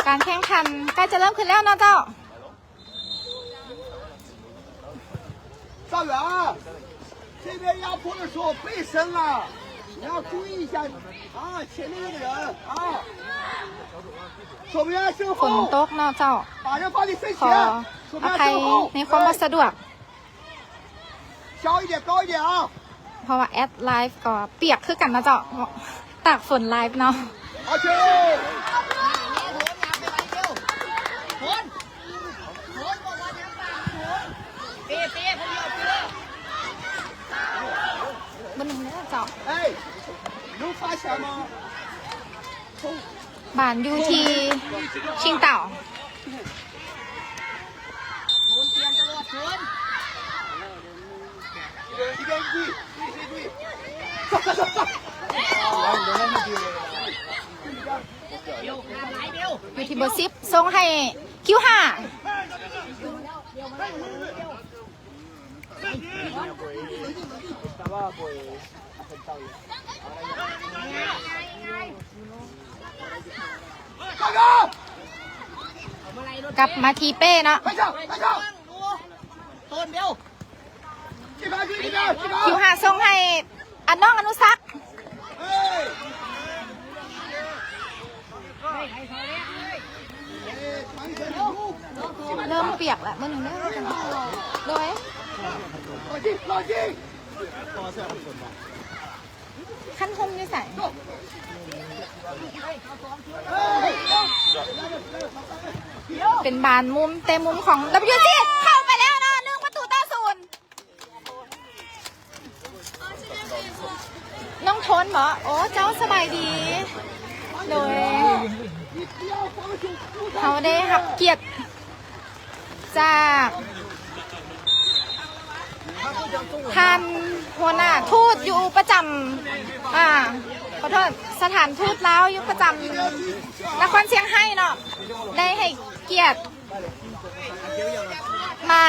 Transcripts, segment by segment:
กาນແຂ່ງຂັນໃກ້ຈະເລີ່ມຂຶ້ນແລ້ວເນາະເຈົ້າ. 赵远，这边压迫的时候背身了，你要注意一下啊，前面那个人啊。守门员身后， ຝົນຕົກເນາະເຈົ້າ. 把人放在身前， ຂໍອະໄພໃນຄວາມບໍ່ສະດວກ. 高一点，高一点啊！ ເພາະວ່າແອັດໄລຟ໌ກໍປຽກຄືກັນເນາະເຈົ້າ ຕາກຝົນໄລຟ໌ເນາະ. 好球！ ບານຢູ່ທີ່ຊິງເຕົາ. ຢູ່ທີ່ເບີສິບ ສົ່ງໃຫ້ຄິວຫ້າ. ກັບມາທີ່ເປ້ເນາະ. ຄິວຫ້າສົ່ງໃຫ້ອັນນ້ອງອະນຸສັກ. ເລີ່ມປຽກແລ້ວມື້ໜຶ່ງເດີ. ໂດຍ ຄັນຫົ່ມຢູ່ໃສ? ເປັນບານມຸມ ເຕະມຸມຂອງ WG ເຂົ້າໄປແລ້ວເນາະ ໜຶ່ງປະຕູຕໍ່ສູນ. ນ້ອງທົນບໍ? ໂອ້ ເຈົ້າສະບາຍດີ. ໂດຍ ເຮົາໄດ້ຮັບກຽດຈາກທ່ານຫົວໜ້າທູດຢູ່ປະຈຳ ອາ ຂໍໂທດ ສະຖານທູດລາວຢູ່ປະຈຳນະຄອນຊຽງໄຮ້ເນາະ ໄດ້ໃຫ້ກຽດ ມາ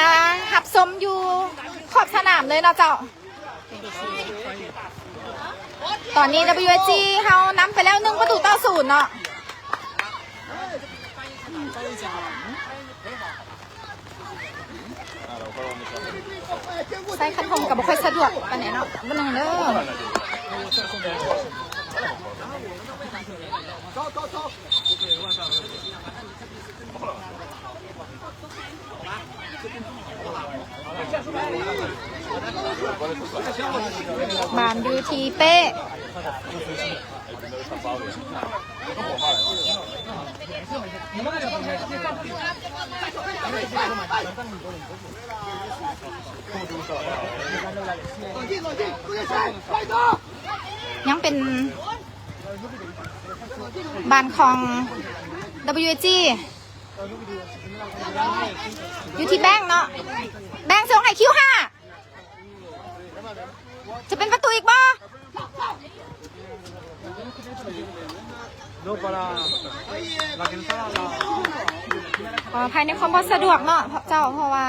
ຮັບຊົມຢູ່ຂອບສະໜາມເລີຍເນາະເຈົ້າ. ຕອນນີ້ WG ເຮົານຳໄປແລ້ວ ໜຶ່ງປະຕູຕໍ່ສູນເນາະ. ໃສ່ຄັນຫົ່ມກໍບໍ່ຄ່ອຍສະດວກປານໃດເນາະ ເບິ່ງເດີ. ບານຢູ່ທີ່ເປ້. ຍັງເປັນບານຂອງ WG ຢູ່ທີ່ແບງເນາະ ແບງສົ່ງໃຫ້ຄິວຫ້າ. ຈະເປັນປະຕູອີກບໍ່? ຂໍອະໄພໃນຄວາມບໍ່ສະດວກເນາະເຈົ້າ ເພາະວ່າ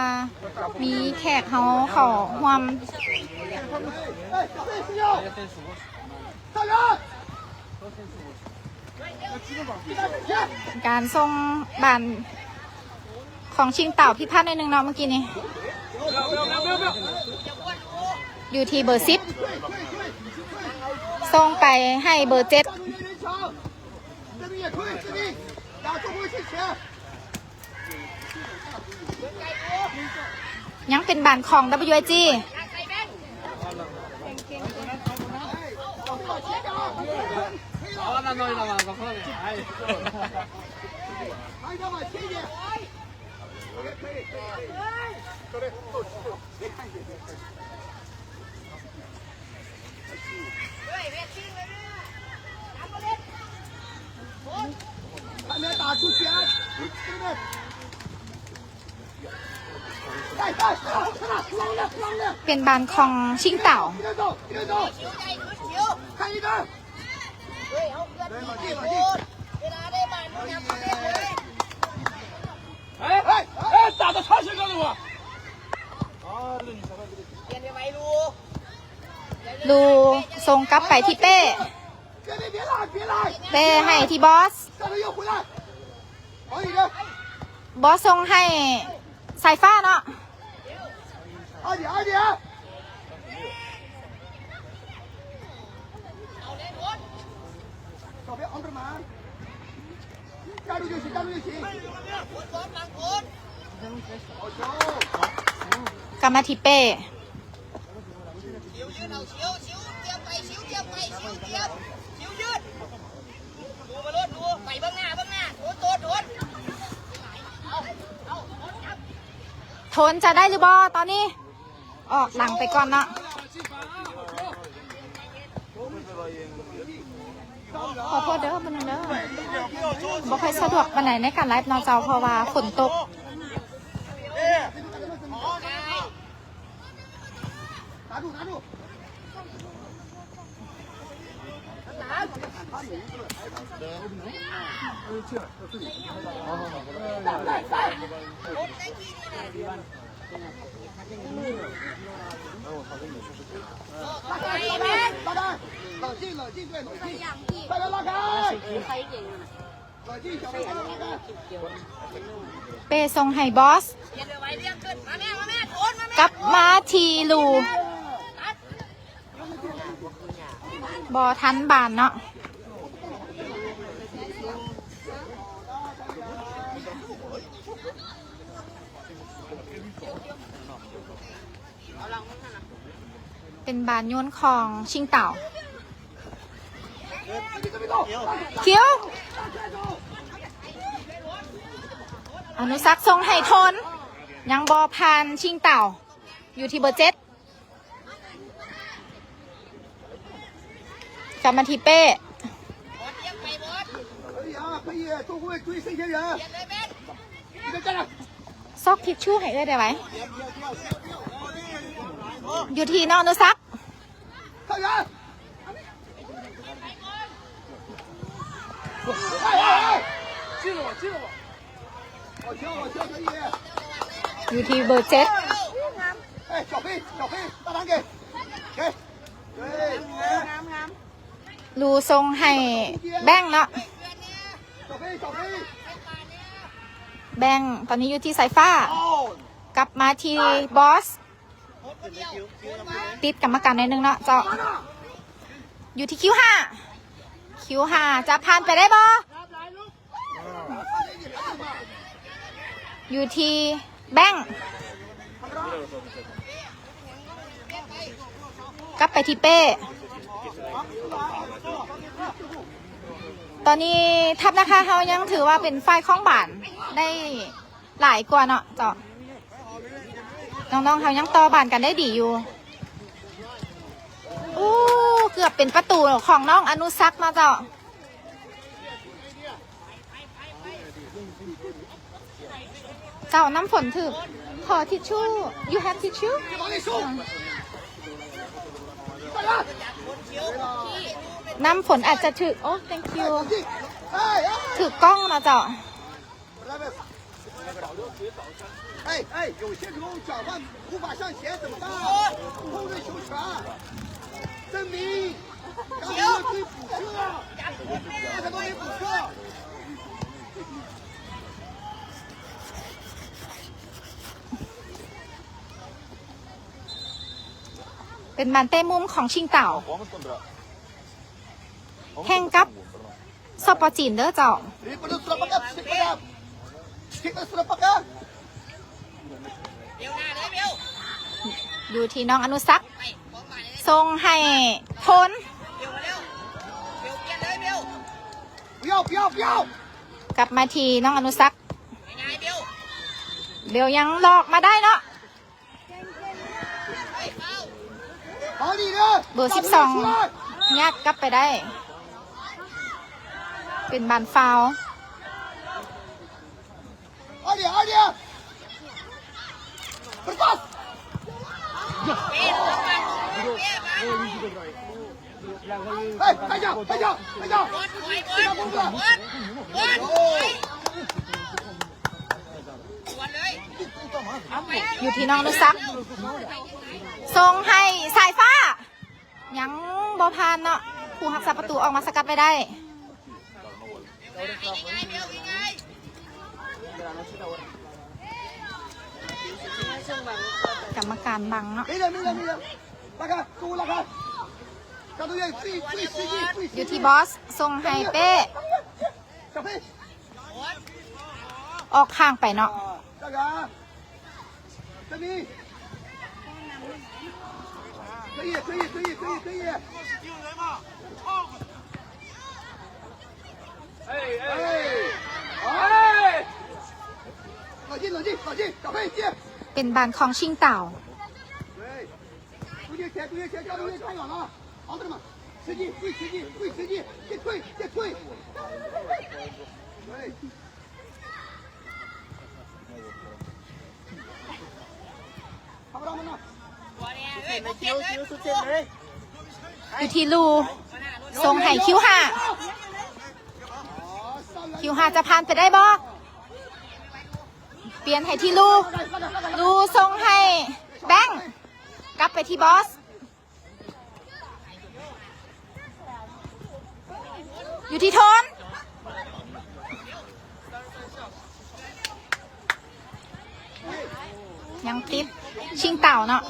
ມີແຂກເຮົາເຂົ້າຮ່ວມ. ການສົ່ງບານຂອງຊິງເຕົາຜິດພາດໜ້ອຍໜຶ່ງເນາະ ເມື່ອກີ້ນີ້ ຢູ່ທີ່ເບີສິບ ສົ່ງໄປໃຫ້ເບີເຈັດ. ຍັງເປັນບານຂອງ WG. ເປັນບານຂອງຊິງເຕົາ. ລູສົ່ງກັບໄປທີ່ເປ້. ເປ້ໃຫ້ທີ່ບອສ. ບໍ່ສົ່ງໃຫ້ສາຍຟ້າເນາະ. ກຳມາທີ່ເປ້. ໂທນຈະໄດ້ຫຼືບໍ່ຕອນນີ້? ອອກຫຼັງໄປກ່ອນເນາະ. ຂໍໂທດເດີ ມື້ນີ້ເດີ ບໍ່ຄ່ອຍສະດວກປານໃດໃນການໄລຟ໌ເນາະເຈົ້າ ເພາະວ່າຝົນຕົກ. ເປ້ສົ່ງໃຫ້ບອສ ກັບມາທີ່ລູ. ບໍ່ທັນບານເນາະ. ເປັນບານໂຍນຂອງຊິງເຕົາ. ຄິວ ອະນຸສັກສົ່ງໃຫ້ໂທນ ຍັງບໍ່ຜ່ານຊິງເຕົາ ຢູ່ທີ່ເບີເຈັດ. ກັບມາທີ່ເປ້ ຊອກທິດຊູໃຫ້ເອື້ອຍໄດ້ໄວ ຢູ່ທີ່ນ້ອງອະນຸສັກ. ຢູ່ທີ່ເບີເຈັດ ລູສົ່ງໃຫ້ແບງເນາະ. ແບງຕອນນີ້ຢູ່ທີ່ສາຍຟ້າ ກັບມາທີ່ບອສ. ຕິດກຳມະການໜ້ອຍໜຶ່ງເນາະເຈົ້າ. ຢູ່ທີ່ຄິວຫ້າ ຄິວຫ້າຈະຜ່ານໄປໄດ້ບໍ່? ຢູ່ທີ່ແບງ ກັບໄປທີ່ເປ້. ຕອນນີ້ທັບນາຄາເຮົາຍັງຖືວ່າເປັນຝ່າຍຄອງບານໄດ້ ຫຼາຍກວ່າເນາະເຈົ້າ. ນ້ອງໆເຮົາຍັງຕໍ່ບານກັນໄດ້ດີຢູ່. ໂອ້ ເກືອບເປັນປະຕູຂອງນ້ອງອະນຸສັກເນາະເຈົ້າ. ເຈົ້າ ນ້ຳຝົນຖືກ ຂໍທິດຊູ. You have tissue? ນ້ຳຝົນອາດຈະຖືກ ໂອ້ thank you ຖືກກ້ອງເນາະເຈົ້າ. 哎，哎，有些球转换无法向前怎么办？后卫球权，证明刚才要追补射，刚才都没补射。 ເປັນບານເຕະມຸມຂອງຊິງເຕົາ ແຂ່ງກັບ ສປ ຈີນເດີເຈົ້າ. ຢູ່ທີ່ນ້ອງອະນຸສັກ ສົ່ງໃຫ້ໂທນ ກັບມາທີ່ນ້ອງອະນຸສັກ ເບວຍັງຫຼອກມາໄດ້ເນາະ. ເບີສິບສອງ ຍາດກັບໄປໄດ້ ເປັນບານຟາວ. ຢູ່ທີ່ນ້ອງອະນຸສັກ ສົ່ງໃຫ້ສາຍຟ້າ ຍັງບໍ່ຜ່ານເນາະ ຜູ້ຮັກສາປະຕູອອກມາສະກັດໄວ້ໄດ້. ກຳມະການບັງເນາະ. Mira, mira, mira. Para acá, tú, para acá. Cuando llegue, fui, fui, seguí, fui, ຢູ່ທີ່ seguí. ບອສ ສົ່ງໃຫ້ເປ້. Café. ອອກຂ້າງໄປເນາະ. Para acá. Seguí. Seguí, seguí, seguí, seguí, seguí. Ey, ey. Ey. เป็นบานของชิงเต่า Tú tienes que, tú tienes que, tú tienes que, no. Otra más. Seguí, seguí, seguí, seguí, seguí. Ey. Vámonos. ຢູ່ທີ່ລູ ສົ່ງໃຫ້ຄິວຫ້າ ຄິວຫ້າຈະຜ່ານໄປໄດ້ບໍ່? ປ່ຽນໃຫ້ທີ່ລູ ລູສົ່ງໃຫ້ແບງ ກັບໄປທີ່ບອສ ຢູ່ທີ່ໂທນ ຍັງຕິດ ຊິງເຕົາເນາະ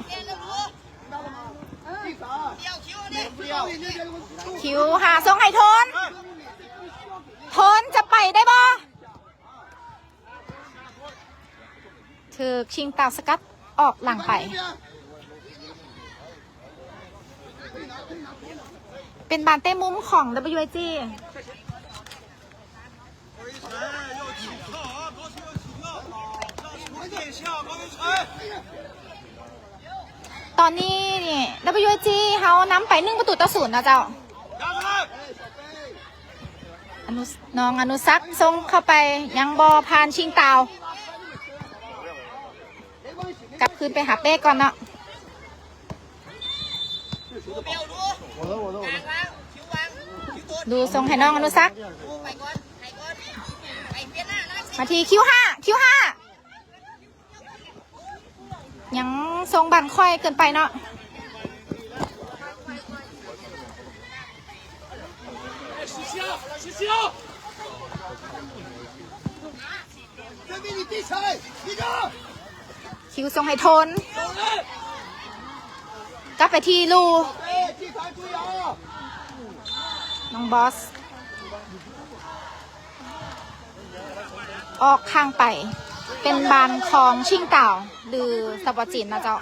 ຄິວຫ້າສົ່ງໃຫ້ໂທນ ໂທນຈະໄປໄດ້ບໍ່? ຖືກຊິງເຕົາສະກັດອອກຫຼັງໄປ ເປັນບານເຕະມຸມຂອງ WIG. ຕອນນີ້ນີ້ WIG ເຮົານຳໄປໜຶ່ງປະຕູຕໍ່ສູນເນາະເຈົ້າ. ອະນຸ ນ້ອງອະນຸສັກສົ່ງເຂົ້າໄປ ຍັງບໍ່ຜ່ານຊິງເຕົາ ກັບຄືນໄປຫາເປ້ກ່ອນເນາະ ດູສົ່ງໃຫ້ນ້ອງອະນຸສັກ ມາທີ່ຄິວຫ້າ ຄິວຫ້າ ຍັງສົ່ງບານຂ້ອຍເກີນໄປເນາະ ຄິວສົ່ງໃຫ້ໂທນ ກັບໄປທີ່ລູ ນ້ອງບອສ ອອກຂ້າງໄປ ເປັນບານຂອງຊິງເຕົາ ຫຼື ສະປອດຈີນເນາະເຈົ້າ.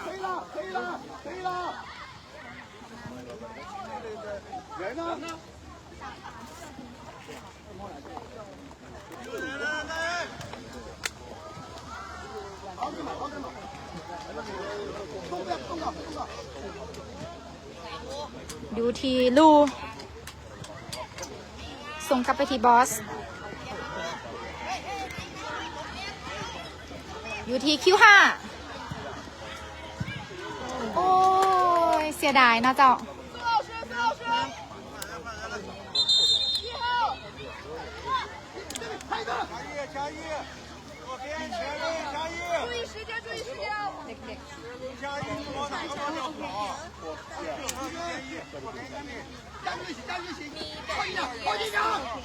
ຢູ່ທີ່ລູ ສົ່ງກັບໄປທີ່ບອສ ຢູ່ທີ່ຄິວຫ້າ ໂອ້ຍ ເສຍດາຍເນາະເຈົ້າ.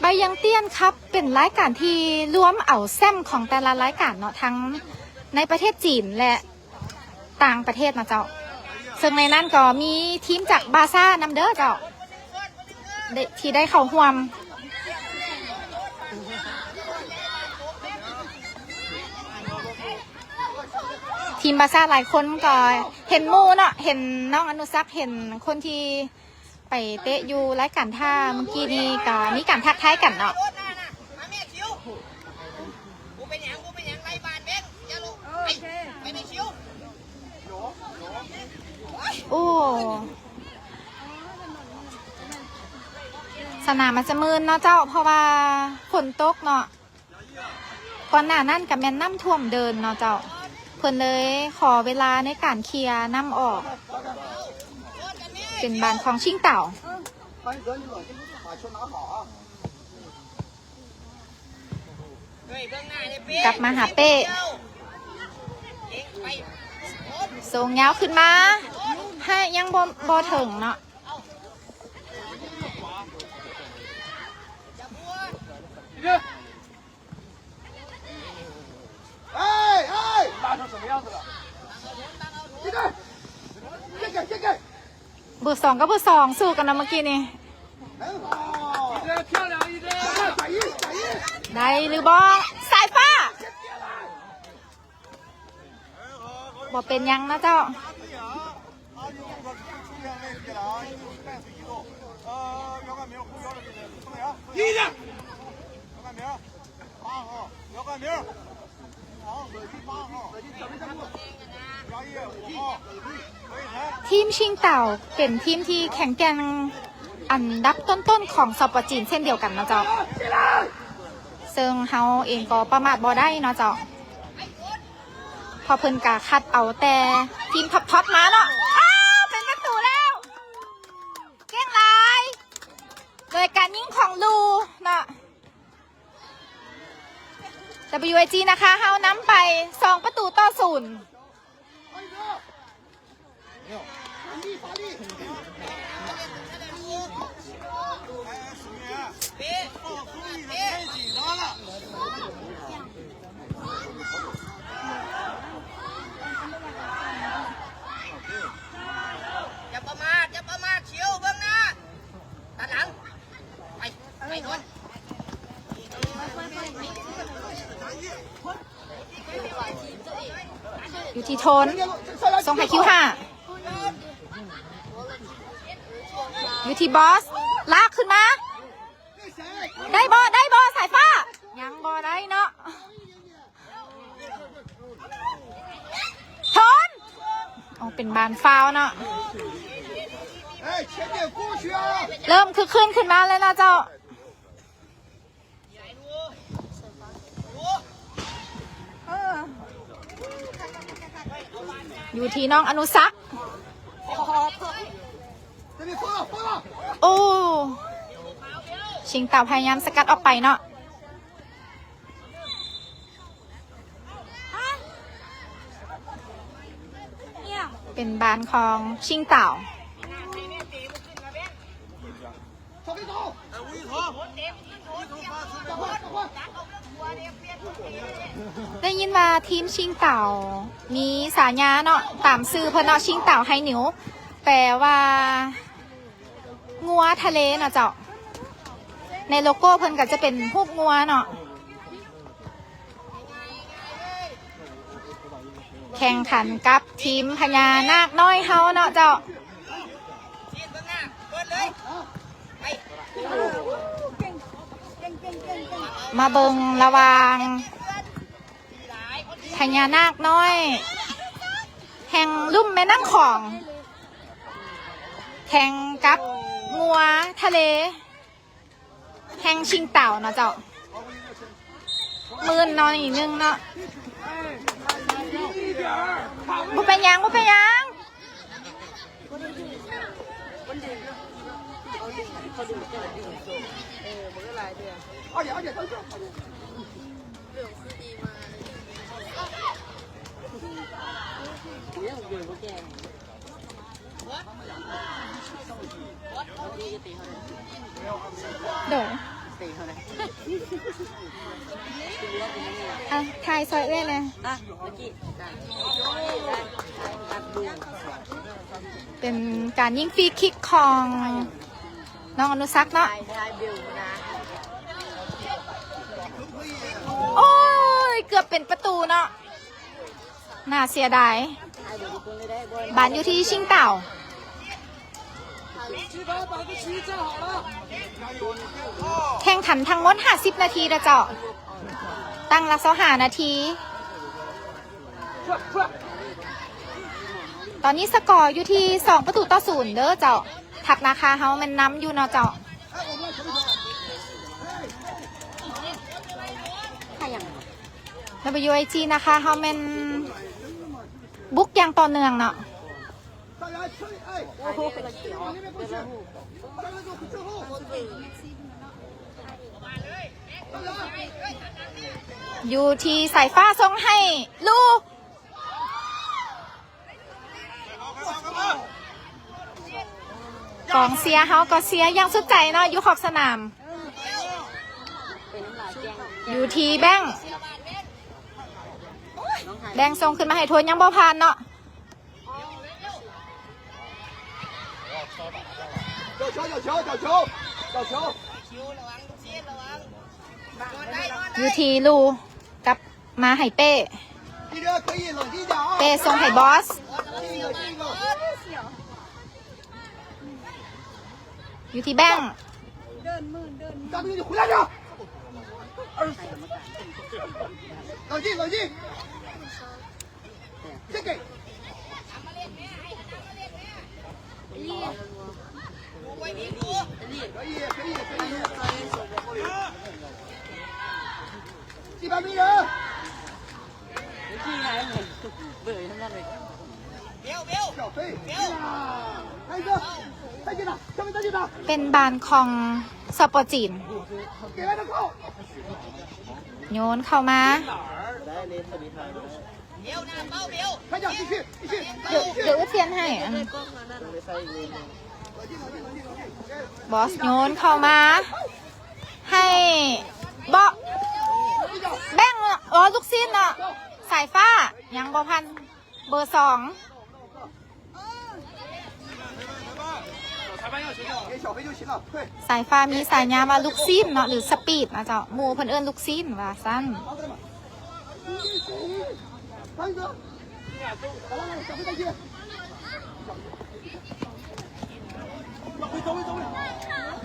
ໃບຢາງຕຽນຄັບ ເປັນລາຍການທີ່ລວມເອົາແຊ້ມຂອງແຕ່ລະລາຍການເນາະ ທັງໃນປະເທດຈີນ ແລະ ຕ່າງປະເທດເນາະເຈົ້າ ເຊິ່ງໃນນັ້ນກໍມີທີມຈາກບາຊ່ານຳເດີເຈົ້າ ໄດ້ ທີ່ໄດ້ເຂົ້າຮ່ວມ ທີມບາຊ່າຫຼາຍຄົນກໍເຫັນໝູ່ເນາະ ເຫັນນ້ອງອະນຸສັກ ເຫັນຄົນທີ່ ໄປເຕະຢູ່ລາຍການທ່າມື້ກີ້ນີ້ກໍມີການທັກທາຍກັນເນາະ ໂອ້ ສະໜາມອາດຈະມື່ນເນາະເຈົ້າ ເພາະວ່າຝົນຕົກເນາະ. ກ່ອນໜ້ານັ້ນກໍແມ່ນນ້ຳຖ້ວມເດີ່ນເນາະເຈົ້າ ເພິ່ນເລີຍຂໍເວລາໃນການເຄຍນ້ຳອອກ ເປັນບານຂອງຊິງເຕົາ ກັບມາຫາເປ້ ສົ່ງຍາວຂຶ້ນມາ ໃຫ້ຍັງບໍ່ ບໍ່ເຖິງເນາະ.哎，哎，เบอร์สองกับเบอร์สองสู้กันนะเมื่อกี้นี้ ได้หรือบ่ สายฟ้า บ่เป็นหยังนะเจ้า ทีมชิงเต่าเป็นทีมที่แข็งแกร่งอันดับต้นๆของ สป.จีน เช่นเดียวกันเนาะเจ้า ซึ่งเฮาเองก็ประมาทบ่ได้เนาะเจ้า เพราะเพิ่นกะคัดเอาแต่ทีมท็อปๆมาเนาะ อ้าว เป็นประตูแล้ว เก่งหลาย โดยการยิงของลูเนาะ ดับเบิลยูไอจี นะคะ เฮานำไป สองประตูต่อศูนย์ อย่าประมาท อย่าประมาท ชิว เบิ่งหน้า ตัดหลัง ไป ไปโน่น อยู่ที่โทน ส่งให้คิวห้า อยู่ที่บอส ลากขึ้นมา ได้บ่ ได้บ่ สายฟ้า ยังบ่ได้เนาะ โทน อ๋อ เป็นบานฟาวล์เนาะ เริ่มคึกคืนขึ้นมาแล้วเนาะเจ้า อยู่ที่น้องอนุสัก โอ้ ชิงเต่าพยายามสกัดออกไปเนาะ เป็นบานของชิงเต่า ได้ยินว่าทีมชิงเต่ามีฉายาเนาะ ตามชื่อเพิ่นเนาะ ชิงเต่าไฮนิว แปลว่า งัวทะเลเนาะเจ้า ในโลโก้เพิ่นก็จะเป็นรูปงัวเนาะ แข่งขันกับทีมพญานาคน้อยเฮาเนาะเจ้า มาเบิ่งระหว่าง พญานาคน้อย แห่งลุ่มแม่น้ำของ แข่งกับงัวทะเล แห่งชิงเต่าเนาะเจ้า มื่นเนาะ นิดนึงเนาะ บ่เป็นหยัง บ่เป็นหยัง โดย อ่ะ ถ่ายซอยเอื้อยแหน่ เป็นการยิงฟรีคิกของน้องอนุสักเนาะ โอ้ย เกือบเป็นประตูเนาะ น่าเสียดาย บานอยู่ที่ชิงเต่า แข่งขันทั้งหมดห้าสิบนาทีเด้อเจ้า ตั้งหลักซาวห้านาที ตอนนี้สกอร์อยู่ที่สองประตูต่อศูนย์เด้อเจ้า ทัพนาคาเฮาแม่นนำอยู่เนาะเจ้า ดับเบิลยูไอจี นะคะ เฮาแม่นบุกอย่างต่อเนื่องเนาะ อยู่ที่สายฟ้าส่งให้ลูก กองเชียร์เฮาก็เชียร์อย่างสุดใจเนาะ อยู่ขอบสนาม เ ຢູ່ທີ່ແບງ ແບງສົ່ງຂຶ້ນມາໃຫ້ໂທນ ຍັງບໍ່ຜ່ານເນາະ. ຢູ່ທີ່ລູ ກັບມາໃຫ້ເປ້ ເປ້ສົ່ງໃຫ້ບອສ ຢູ່ທີ່ແບງ ເປັນບານຂອງສປອຈີນ ໂຍນເຂົ້າມາ. ດຽວ ດຽວອຸດທຽນໃຫ້ ອັນ ບອສໂຍນເຂົ້າມາ ໃຫ້ເບາະ ແບງ ໂອ້ ລູກຊີ້ນເນາະ ສາຍຟ້າ ຍັງບໍ່ທັນ ເບີສອງ ສາຍຟ້າມີສາຍຍາມວ່າລູກຊີ້ນເນາະ ຫຼືສະປີດນະເຈົ້າ ໝູ່ເພິ່ນເອີ້ນລູກຊີ້ນວ່າຊັ້ນ.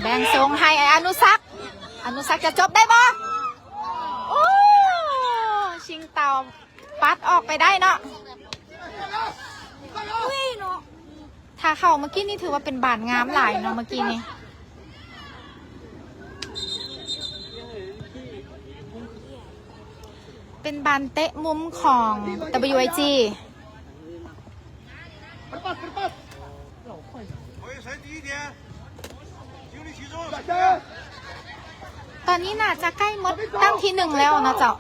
ແບ່ງສົ່ງໃຫ້ອະນຸສັກ ອະນຸສັກຈະຈົບໄດ້ບໍ່? ໂອ້ ຊິງເຕົາ ປັດອອກໄປໄດ້ເນາະ. ອຸ້ຍເນາະ ຖ້າເຂົ້າເມື່ອກີ້ນີ້ຖືວ່າເປັນບານງາມຫຼາຍເນາະ ເມື່ອກີ້ນີ້ ເປັນບານເຕະມຸມຂອງ WIG. ຕອນນີ້ໜ້າຈະໃກ້ໝົດຕັ້ງທີໜຶ່ງແລ້ວເນາະເຈົ້າ.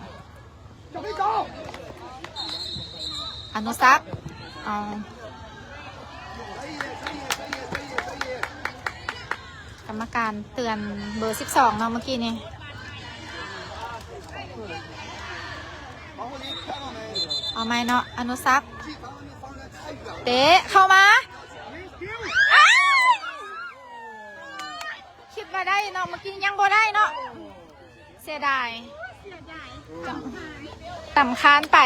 ອະນຸສັກ ເອົາ ກຳມະການເຕືອນເບີສິບສອງເນາະ ເມື່ອກີ້ນີ້ ເອົາໃໝ່ເນາະ ອະນຸສັກ ເຕະເຂົ້າມາ ອ້າວ ຄິດວ່າໄດ້ເນາະ ເມື່ອກີ້ຍັງບໍ່ໄດ້ເນາະ. ເສຍດາຍ ຕຳຄານໄປ.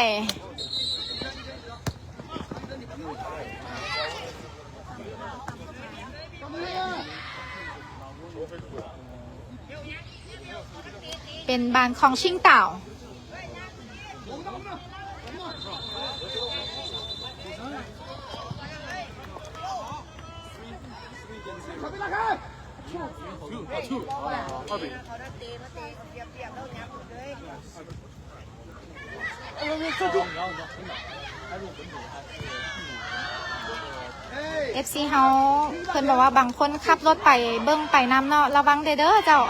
ເປັນບານຂອງຊິງຕາວ. ເອັຟຊີ ເຮົາ ເພິ່ນບອກວ່າບາງຄົນຂັບລົດໄປເບິ່ງໄປນຳເນາະ ລະວັງແດ່ເດີເຈົ້າ.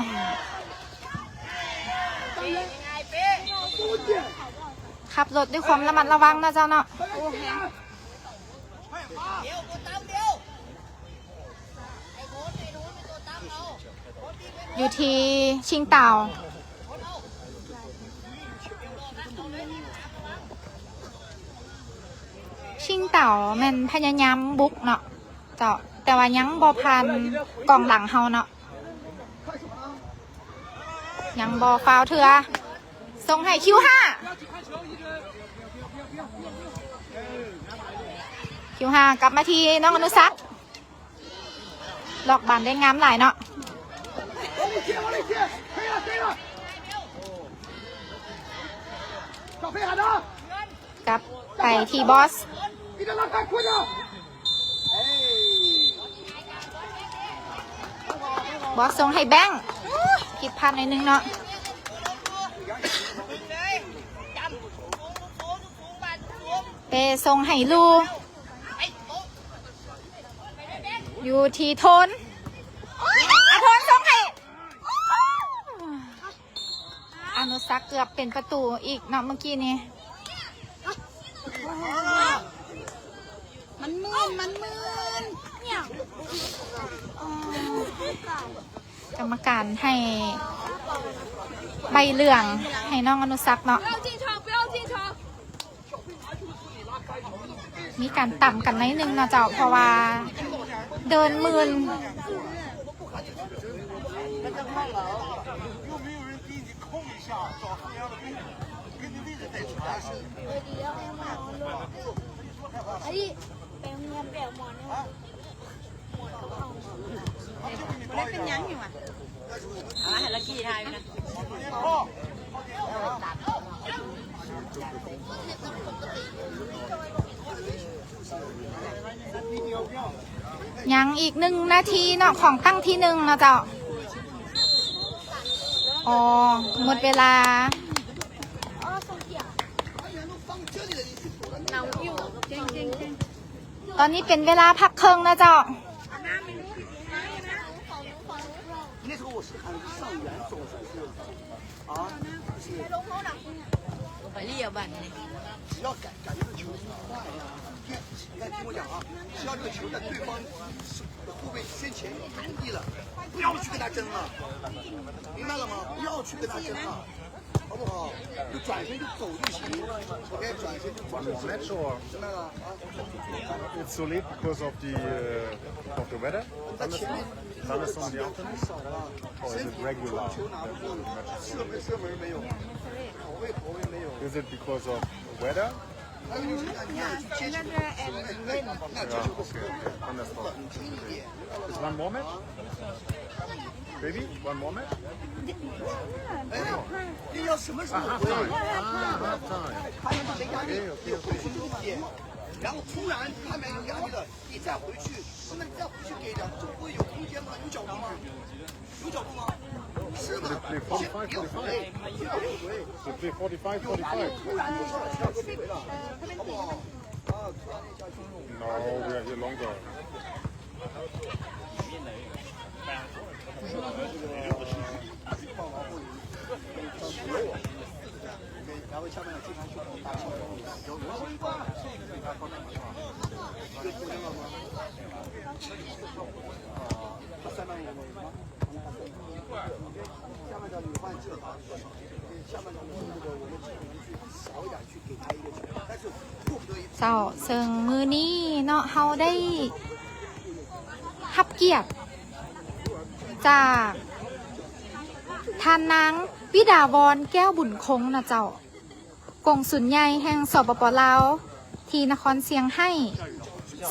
ຂັບລົດດ້ວຍຄວາມລະມັດລະວັງເນາະເຈົ້າເນາະ. ຢູ່ທີ່ຊິງຕາວ ຊິງຕາວແມ່ນພະຍາຍາມບຸກເນາະເຈົ້າ ແຕ່ວ່າຍັງບໍ່ຜ່ານກອງຫຼັງເຮົາເນາະ. ຍັງບໍ່ຟາວເທື່ອ ສົ່ງໃຫ້ຄິວຫ້າ ຄິວຫ້າ ກັບມາທີ່ນ້ອງອະນຸສັກ ລັອກບານໄດ້ງາມຫຼາຍເນາະ. ກັບໄປທີ່ບອສ ບອສສົ່ງໃຫ້ແບງ ຜິດພາດໜ້ອຍໜຶ່ງເນາະ. ເປສົ່ງໃຫ້ລູ ຢູ່ທີ່ໂທນ ອາ ໂທນສົ່ງໃຫ້ ອະນຸສັກເກືອບເປັນປະຕູອີກເນາະເມື່ອກີ້ນີ້. ມັນມື່ນ ມັນມື່ນ ກຳມະການໃຫ້ ໃບເຫຼືອງໃຫ້ນ້ອງອະນຸສັກເນາະ. ມີການຕຳກັນໜ້ອຍໜຶ່ງເນາະເຈົ້າ ເພາະວ່າເດີນມື່ນ. ບໍ່ໄດ້ເປັນຫຍັງຢູ່ຫວາ ອ່າ ໃຫ້ລັກກີ່ຖ່າຍໄວ້ນະ. ຍັງອີກໜຶ່ງນາທີເນາະ ຂອງຕັ້ງທີໜຶ່ງເນາະເຈົ້າ. ອໍ ໝົດເວລາ. ຕອນນີ້ເປັນເວລາພັກເຄິ່ງນະເຈົ້າ. 好不好？就转身就走就行，OK，转身就走就行，明白了啊？ It's so late because of the, uh, of the weather? Thunderstorm in the afternoon? Or is it regular? 热门，热门没有，口味，口味没有。Is it because of weather? Yeah, okay, okay. Thunderstorm. Just one moment. Baby, one moment. Ah, half time. Ah, half time. Okay, okay, okay. 然后突然他没有压力了，你再回去，那你再回去给两个中国有空间吗？有脚步吗？有脚步吗？是吗？ They play forty-five, forty-five. They play forty-five, forty-five. 突然就下去了，好不好？啊，突然就下去了。 No, we are here longer. ເຈົ້າ ເຊິ່ງມື້ນີ້ເນາະ ເຮົາໄດ້ຮັບກຽດຈາກທ່ານນາງ ວິດາວອນ ແກ້ວບຸນຄົງເນາະເຈົ້າ ກົງສຸນໃຫຍ່ແຫ່ງ ສປປ ລາວ ທີ່ນະຄອນຊຽງໄຮ້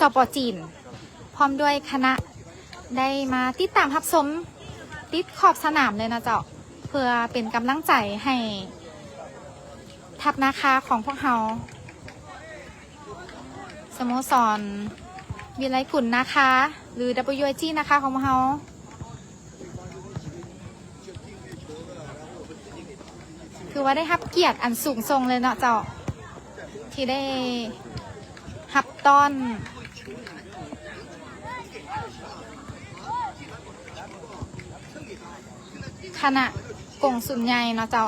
ສປ ຈີນ ພ້ອມດ້ວຍຄະນະ ໄດ້ມາຕິດຕາມຮັບຊົມຕິດຂອບສະໜາມເລີຍເນາະເຈົ້າ ເພື່ອເປັນກຳລັງໃຈໃຫ້ທັບນາຄາຂອງພວກເຮົາ ສະໂມສອນວິໄລກຸນນາຄາ ຫຼື WIG ນາຄາຂອງພວກເຮົາ. ຖືວ່າໄດ້ຮັບກຽດອັນສູງສົ່ງເລີຍເນາະເຈົ້າ ທີ່ໄດ້ຮັບຕ້ອນຄະນະກົງສຸນໃຫຍ່ເນາະເຈົ້າ.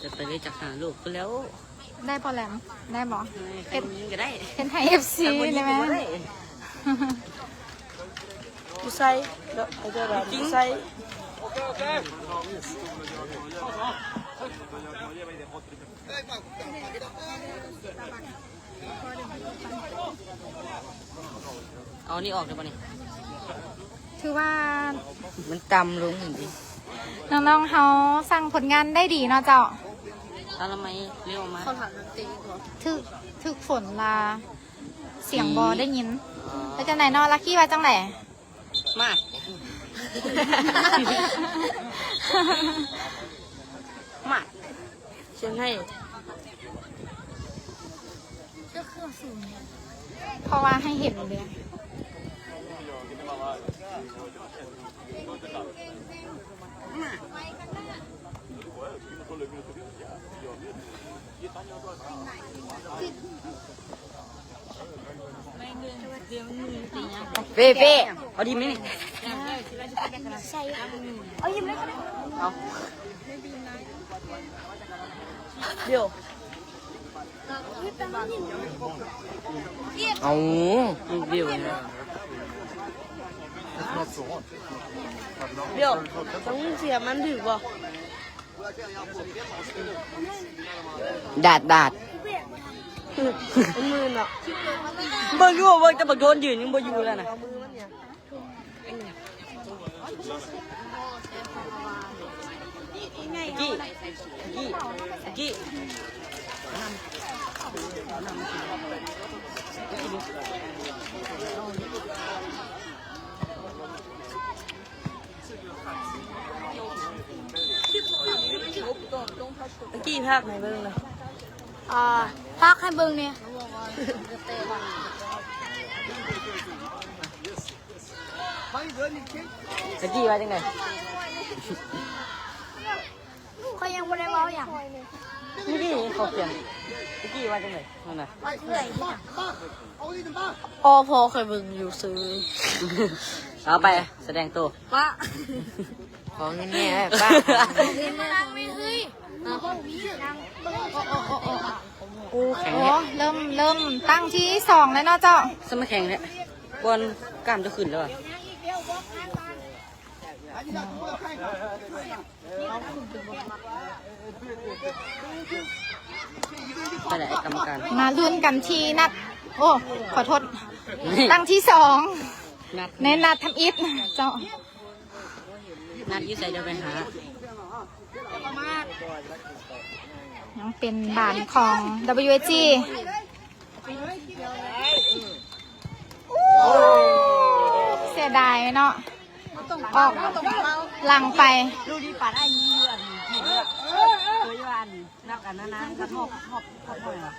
ຈະໄປເລີຍຈັກຫ້າລູກພຸ້ນແລ້ວ. ໄດ້ບໍ່ແຫຼມ? ໄດ້ບໍ່? ເຮັດ ເຮັດໃຫ້ເອັຟຊີໄດ້ໄໝ? ຜູ້ຊາຍເນາະ ເຂົາເຈົ້າວ່າຜູ້ຊາຍ. ເອົານີ້ອອກໄດ້ບໍ່ນີ້? ຖືວ່າມັນຕ່ຳລົງ. ນ້ອງໆເຮົາສ້າງຜົນງານໄດ້ດີເນາະເຈົ້າ. ອະນາໄມເລັວມາ. ຖືກ ຖືກຝົນລາ ສຽງບໍ່ໄດ້ຍິນ. ເປັນຈັ່ງໃດເນາະ? ລັກກີ້ວ່າຈັ່ງໃດ? ມາດ ມາດ ສຽງໃຫ້ ເພາະວ່າໃຫ້ເຫັນເດ້. ເປ້ ເປ້ ເອົາດີມນີ້ ໃສ່ ເອົາຍິ້ມເລີຍກໍໄດ້ ເອົາ ດຽວ ເອົາ ດຽວນະ ດຽວ ຕ້ອງເສຍ ມັນຖືກບໍ່? ດາດ ດາດ ມືເນາະ ເບິ່ງຢູ່ ເບິ່ງແຕ່ບັກໂດນຢືນຍັງບໍ່ຢູ່ແລ້ວນະ. ກີ້ ກີ້ ກີ້ ກີ້ພາກໃຫ້ເບິ່ງເນາະ ອ່າ ພາກໃຫ້ເບິ່ງແດ່. ຕະກີ້ວ່າຈັ່ງໃດ? ຂ້ອຍຍັງບໍ່ໄດ້ເວົ້າຫຍັງ. ເມື່ອກີ້ເຂົາຂຽນ ຕະກີ້ວ່າຈັ່ງໃດ? ນັ້ນນະ ອໍ ພໍເຄີຍເບິ່ງຢູ່ຊື່. ເອົາໄປ ສະແດງໂຕ ປະ ຂໍເງິນແດ່ ປະ ໂອ້ ແຂງແທ້. ເລີ່ມ ເລີ່ມຕັ້ງທີສອງແລ້ວເນາະເຈົ້າ. ສະມາແຂງແທ້ ກ່ອນກ້າມຈະຂຶ້ນແລ້ວຫວາ. ໄປແລ້ວກຳມະການ ມາລຸ້ນກັນທີ່ນັດ ໂອ້ ຂໍໂທດ ຕັ້ງທີສອງ ນັດ ໃນນັດທຳອິດເຈົ້າ. ນັດຢູ່ໃສ ດຽວໄປຫາ. ຍັງເປັນບານຂອງ WSG. ເສຍດາຍເນາະ ອອກຫຼັງໄປ. ລູກນີ້ປາດອ້າຍຍິງຢູ່ອັນ ເຄີຍວ່າອັນ ນັບກັນນະນະ ກັບຮອບ ຮອບ ຮອບເທົ່າໃດວະ?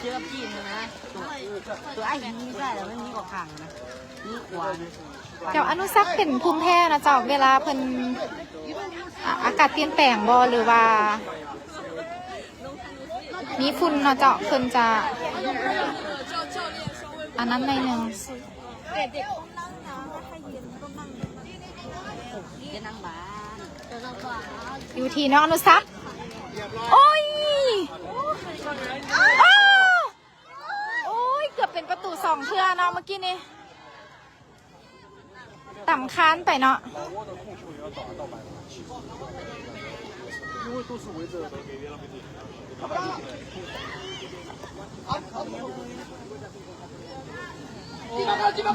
ເຈີກັບຈີນນະ ຕົວ ຕົວອ້າຍຍິງບໍ່ໃຊ່ແລ້ວ ມັນຍິງອອກຂ້າງນະ ຍິງຂວານະ. ເຈົ້າອະນຸສັກເປັນພູມແພ້ນະເຈົ້າ ເວລາເພິ່ນ ອາ ອາກາດປ່ຽນແປງບໍ່ ຫຼືວ່າມີຝຸ່ນເນາະເຈົ້າ ເພິ່ນຈະອັນນັ້ນໜ້ອຍໜຶ່ງ. ຢູ່ທີ່ນ້ອງອະນຸສັກ ໂອ້ຍ ໂອ້ ໂອ້ຍ ເກືອບເປັນປະຕູສອງເທື່ອເນາະ ເມື່ອກີ້ນີ້ ຕຳຄານໄປເນາະ.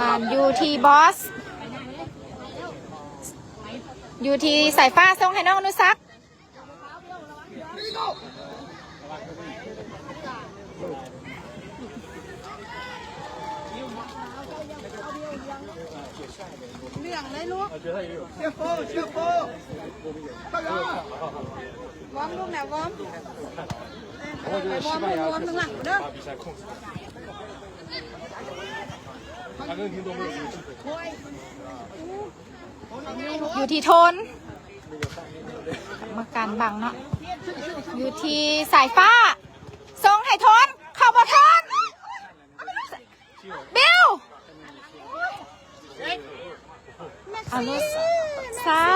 ບານຢູ່ທີ່ບອສ ຢູ່ທີ່ສາຍຟ້າ ສົ່ງໃຫ້ນ້ອງອະນຸສັກ. ເຫຼືອງເລີຍລູກ ເຊໂຟ ເຊໂຟ ວອມລູກນະ ວອມ ວອມ ວອມທາງຫຼັງເດີ. ຢູ່ທີ່ໂທນ ກຳມະການບັງເນາະ ຢູ່ທີ່ສາຍຟ້າ ສົ່ງໃຫ້ໂທນ ເຂົ້າບໍ່ໂທນ ບິວ ອະນຸສັກ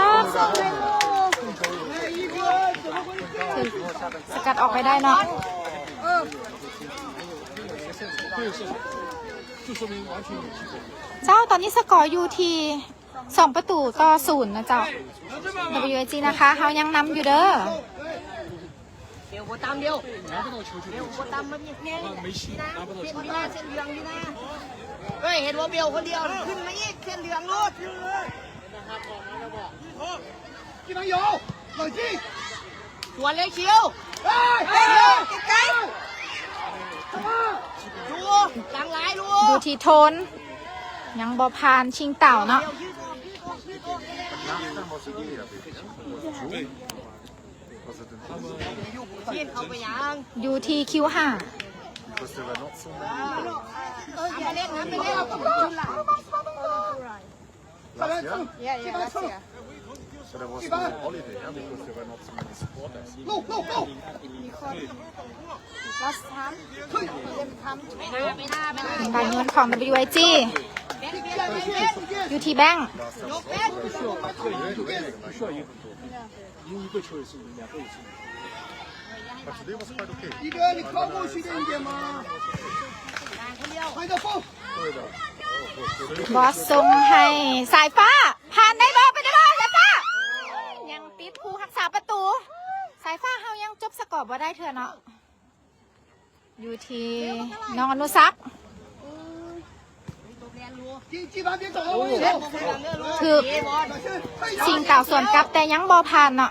ເສຍ ສະກັດອອກໄປໄດ້ເນາະ. ເຈົ້າ ຕອນນີ້ສະກໍຢູ່ທີ່ສອງປະຕູຕໍ່ສູນນະເຈົ້າ. ດັບເບິນຢູເອຈີ ນະຄະ ເຮົາຍັງນຳຢູ່ເດີ. ເຮີ້ຍ ເຫັນບໍ່ ເບວຄົນດຽວ ຂຶ້ນມາອີກ ເສັ້ນເຫຼືອງໂລດ. ສວນເລີຍ ຄິວ ເຮີ້ຍ ໃກ້ໆ ດູ ຫຼັງຫຼາຍ ດູ ດູທີ່ໂທນ ຍັງບໍ່ຜ່ານ ຊິງເຕົາເນາະ. ຢູ່ທີ່ຄິວຫ້າ ເປັນບານໂຍນຂອງ ດັບເບິນຢູເອຈີ ຢູ່ທີ່ແບງ ບອສສົ່ງໃຫ້ສາຍຟ້າ ຜ່ານໄດ້ບໍ່ ໄປໄດ້ບໍ່ ສາຍຟ້າ ຍັງຕິດຜູ້ຮັກສາປະຕູ. ສາຍຟ້າເຮົາຍັງຈົບສະກໍບໍ່ໄດ້ເທື່ອເນາະ. ຢູ່ທີ່ນ້ອງອະນຸສັກ ຖືກຊິງເຕົາສວນກັບ ແຕ່ຍັງບໍ່ຜ່ານເນາະ.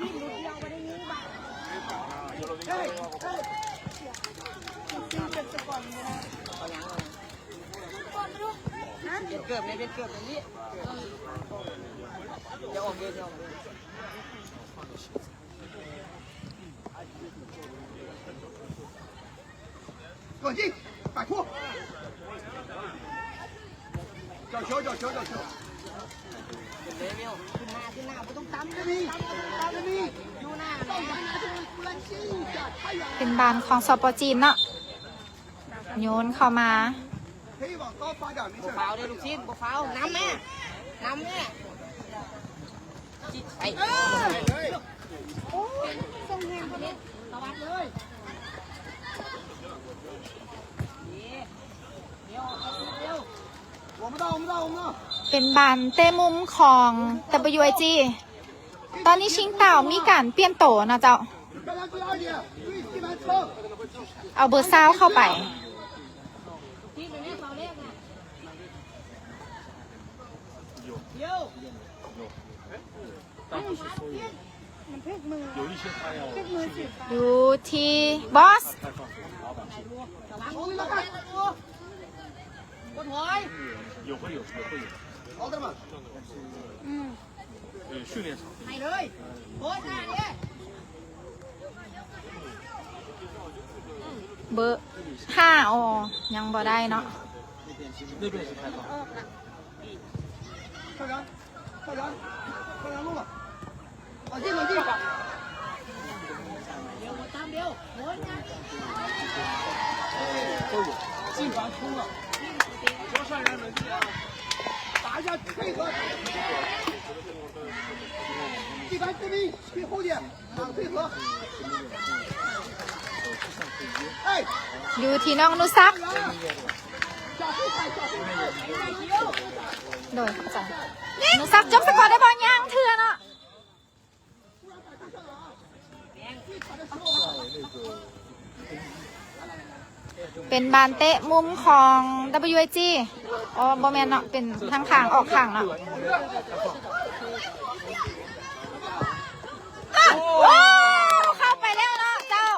ເປັນບານຂອງ ສປ ຈີນເນາະ. ໂຍນເຂົ້າມາ ບໍ່ຟາວເດ້ລູກຊີ້ນ ບໍ່ຟາວ ນຳແມ່ ນຳແມ່ ໄປ ເປັນບານເຕະມຸມຂອງ ດັບເບິນຢູເອຈີ. ຕອນນີ້ຊິງເຕົາມີການປ່ຽນໂຕນະເຈົ້າ ເອົາເບີຊາວເຂົ້າໄປ. ຢູ່ທີ່ບອສ ເບີຫ້າ ອໍ ຍັງບໍ່ໄດ້ເນາະ. ຢູ່ທີ່ນ້ອງອະນຸສັກ ໂດຍ ອະນຸສັກ ຈົບສະກໍໄດ້ບໍ່? ຍັງເທື່ອເນາະ. ເປັນບານເຕະມຸມຂອງ ດັບເບິນຢູເອຈີ ອໍ ບໍ່ແມ່ນເນາະ ເປັນທາງຂ້າງ ອອກຂ້າງເນາະ. ໂອ້ ເຂົ້າໄປແລ້ວເນາະເຈົ້າ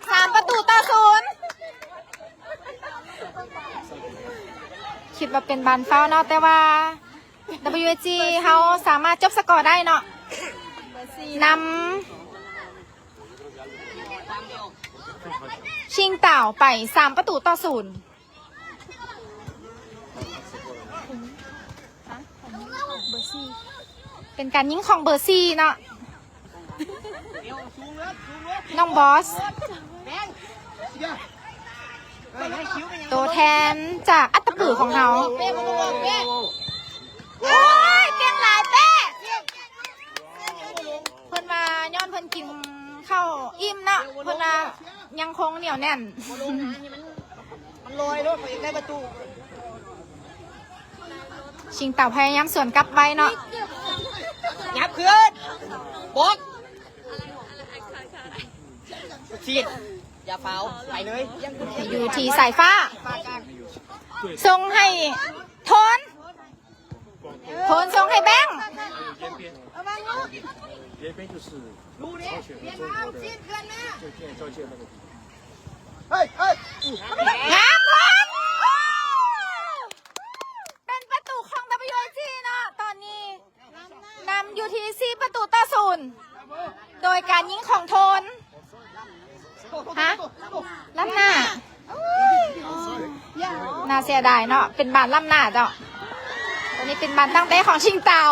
ສາມປະຕູຕໍ່ສູນ. ຄິດວ່າເປັນບານຟາວເນາະ ແຕ່ວ່າ ດັບເບິນຢູເອຈີ ເຮົາສາມາດຈົບສະກໍໄດ້ເນາະ ນຳຊິງເຕ່າໄປສາມປະຕູຕໍ່ສູນ. ເປັນການຍິງຂອງເບີສີ່ເນາະ. ນ້ອງບອສ ໂຕແທນຈາກອັດຕະປືຂອງເຮົາ. ໂອ້ຍ ເກັ່ງຫຼາຍເປ້. ເພິ່ນວ່າຍ້ອນເພິ່ນກິນ ເຂົ້າອີ່ມເນາະ ເພິ່ນວ່າຍັງຄົງໜຽວແໜ້ນ. ມັນລອຍໂລດ ເຂົາຢາກໄດ້ປະຕູ. ຊິງເຕົາພະຍາຍາມສວນກັບໄວເນາະ. ຫຍັບຂຶ້ນ ບອກ ສີດ ຢ່າຟາວ ໄປເລີຍ. ຢູ່ທີ່ສາຍຟ້າ ສົ່ງໃຫ້ໂທນ. ໂທນສົ່ງໃຫ້ແບງ. 边边就是朝鲜和中国的，就建交界那个地方。 ງາມໂພດ ເປັນປະຕູຂອງ WIG ເນາະ ຕອນນີ້ນຳຢູ່ທີ່ສີ່ປະຕູຕໍ່ສູນ ໂດຍການຍິງຂອງໂທນ. ຮະ ລ້ຳໜ້າ ໜ້າເສຍດາຍເນາະ ເປັນບານລ້ຳໜ້າເຈົ້າ. ອັນນີ້ເປັນບານຕັ້ງເຕະຂອງຊິງເຕົາ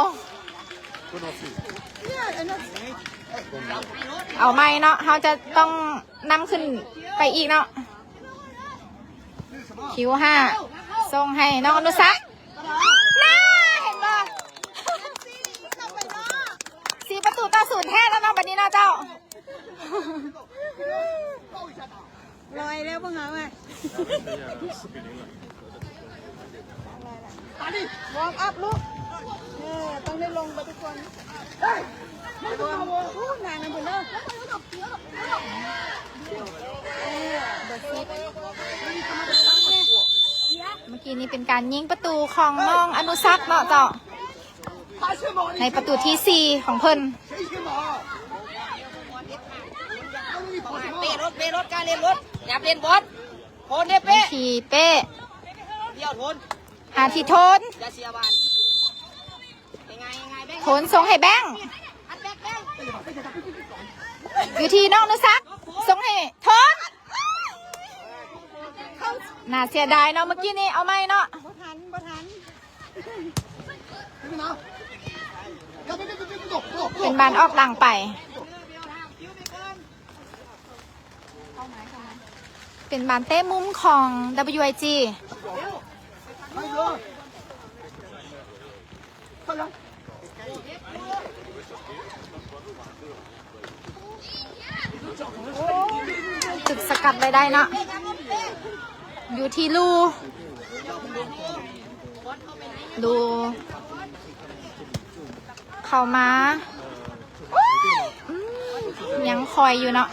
ເອົາໃໝ່ເນາະ ເຮົາຈະຕ້ອງນຳຂຶ້ນໄປອີກເນາະ. ຄິວຫ້າ ສົ່ງໃຫ້ນ້ອງອະນຸສັກ. ນາ ເຫັນບໍ່ ສີ່ປະຕູຕໍ່ສູນແທ້ແລ້ວເນາະ ບັດນີ້ເນາະເຈົ້າ. ລອຍແລ້ວພວກເຮົາອະ ວອມອັບລູກ ເອີ ຕ້ອງໄດ້ລົງໄປທຸກຄົນ. ໄປລວມ ໂອ້ ນານນຳເພິ່ນເດີ ເອີ ເບີສິບ. ເມື່ອກີ້ນີ້ເປັນການຍິງປະຕູຂອງນ້ອງອະນຸສັກເນາະເຈົ້າ ໃນປະຕູທີສີ່ຂອງເພິ່ນ. ເປ້ລົດ ເປ້ລົດ ກ້າເລ່ນລົດ ຫຍັບເລ່ນບອດ ໂພນເດ້ ເປ້ ທີ່ເປ້ ດຽວໂທນ ຫາທີ່ໂທນ ຢ່າເສຍບານ ງ່າຍໆ ໂທນສົ່ງໃຫ້ແບງ ຢູ່ທີ່ນ້ອງອະນຸສັກ ສົ່ງໃຫ້ໂທນ. ໜ້າເສຍດາຍເນາະ ເມື່ອກີ້ນີ້ ເອົາໃໝ່ເນາະ ບໍ່ທັນ ບໍ່ທັນ. ເປັນບານອອກຫຼັງໄປ ເປັນບານເຕະມຸມຂອງ WIG. ຖືກສະກັດໄວ້ໄດ້ເນາະ ຢູ່ທີ່ລູ ລູເຂົ້າມາ ອືມ ຍັງຄອຍຢູ່ເນາະ.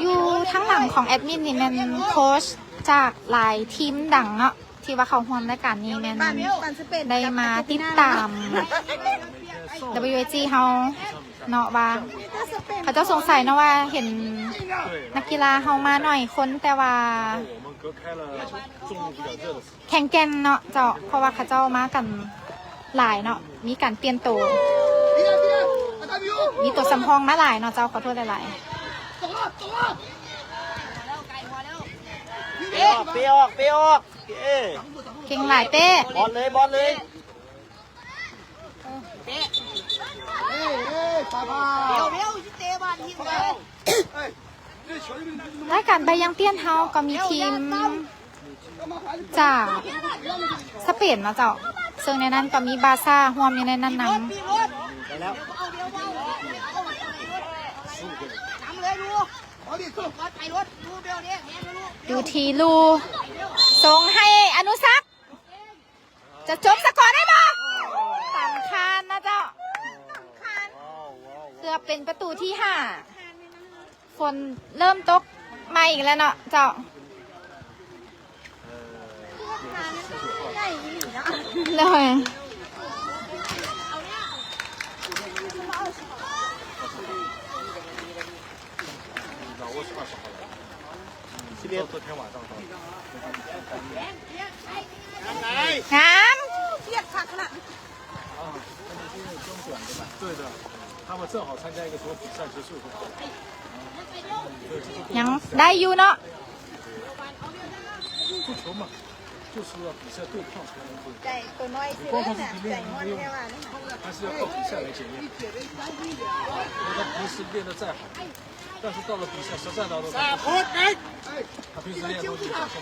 ຢູ່ທາງຫຼັງຂອງແອດມິນນີ້ແມ່ນໂຄຊຈາກຫຼາຍທີມດັງເນາະ ທີ່ວ່າເຂົ້າຮ່ວມລາຍການນີ້ ແມ່ນໄດ້ມາຕິດຕາມ WIG ເຮົາເນາະ ວ່າເຂົາເຈົ້າສົງໄສເນາະ ວ່າເຫັນນັກກິລາເຮົາມາໜ້ອຍຄົນ ແຕ່ວ່າແຂງແກ່ນເນາະເຈົ້າ ເພາະວ່າເຂົາເຈົ້າມາກັນຫຼາຍເນາະ ມີການປ່ຽນໂຕ ມີຕົວສຳຮອງມາຫຼາຍເນາະເຈົ້າ. ຂໍໂທດຫຼາຍໆ. ເປ້ອອກ ເປ້ອອກ ເປ້ອອກ ເປ້ ເກັ່ງຫຼາຍເປ້. ບອດເລີຍ ບອດເລີຍ. ລາຍການໃບຢາງປ່ຽນເຮົາກໍມີທີມຈາກສະເປນເນາະເຈົ້າ ເຊິ່ງໃນນັ້ນກໍມີບາຊາຮ່ວມຢູ່ໃນນັ້ນນຳ. ຢູ່ທີ່ລູ ສົ່ງໃຫ້ອະນຸສັກ. ຈະຈົບສະກໍໄດ້ບໍ່? ສຳຄັນນະເຈົ້າ ເກືອບເປັນປະຕູທີຫ້າ. ຝົນເລີ່ມຕົກໃໝ່ອີກແລ້ວເນາະເຈົ້າ. ໂດຍ. ງາມ. ຍັງໄດ້ຢູ່ເນາະ.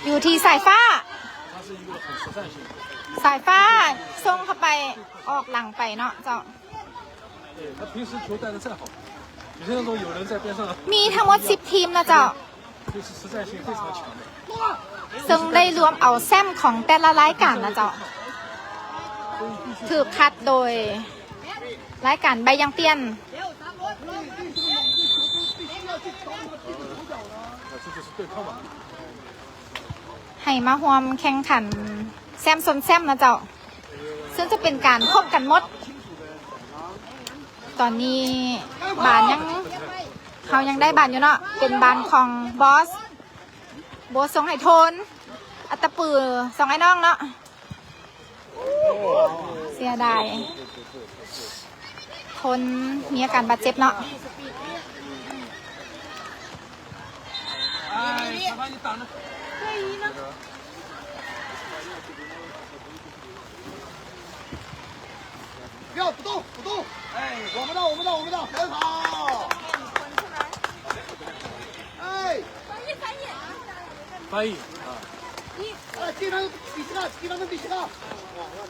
ຢູ່ທີ່ສາຍຟ້າ. ສາຍຟ້າສົ່ງເຂົ້າໄປ ອອກຫຼັງໄປເນາະເຈົ້າ. ເຂົາມີທັງໝົດສິບທີມເນາະເຈົ້າ ເຊິ່ງໄດ້ລວມເອົາແຊ້ມຂອງແຕ່ລະລາຍການນະເຈົ້າ ຖືກຄັດໂດຍລາຍການໃບຢາງປ່ຽນ ໃຫ້ມາຮ່ວມແຂ່ງຂັນແຊ້ມຊົນແຊ້ມນະເຈົ້າ ເຊິ່ງຈະເປັນການພົບກັນໝົດ. ຕອນນີ້ບານຍັງ ເຮົາຍັງໄດ້ບານຢູ່ເນາະ ເປັນບານຂອງບອສ ໂບດສົ່ງໃຫ້ໂທນ ອັດຕະປືສອງອ້າຍນ້ອງເນາະ. ເສຍດາຍ ໂທນມີອາການບາດເຈັບເນາະ. 不要，不动，不动。哎，我们的，我们的，我们的，很好。哎。翻译啊。哎，地方比这个，地方比这个。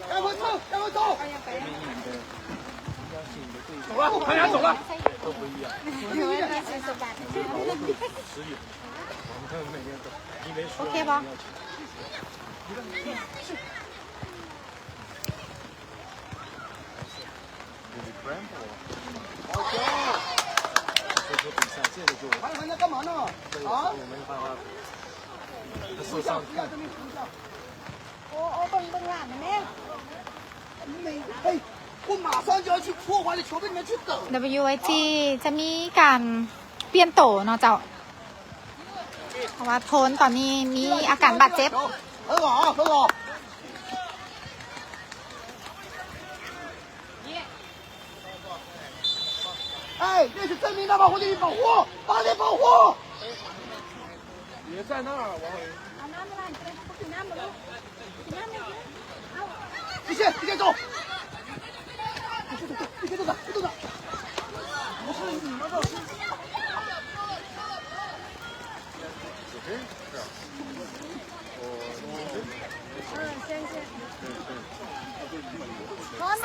向后冲，向后冲。走了，快点走了。都不一样。实力。我们看每天都，你没输。OK 吧？ WIG ຈະມີການປ່ຽນໂຕເນາະເຈົ້າ. ເພາະວ່າໂທນຕອນນີ້ມີອາການບາດເຈັບ.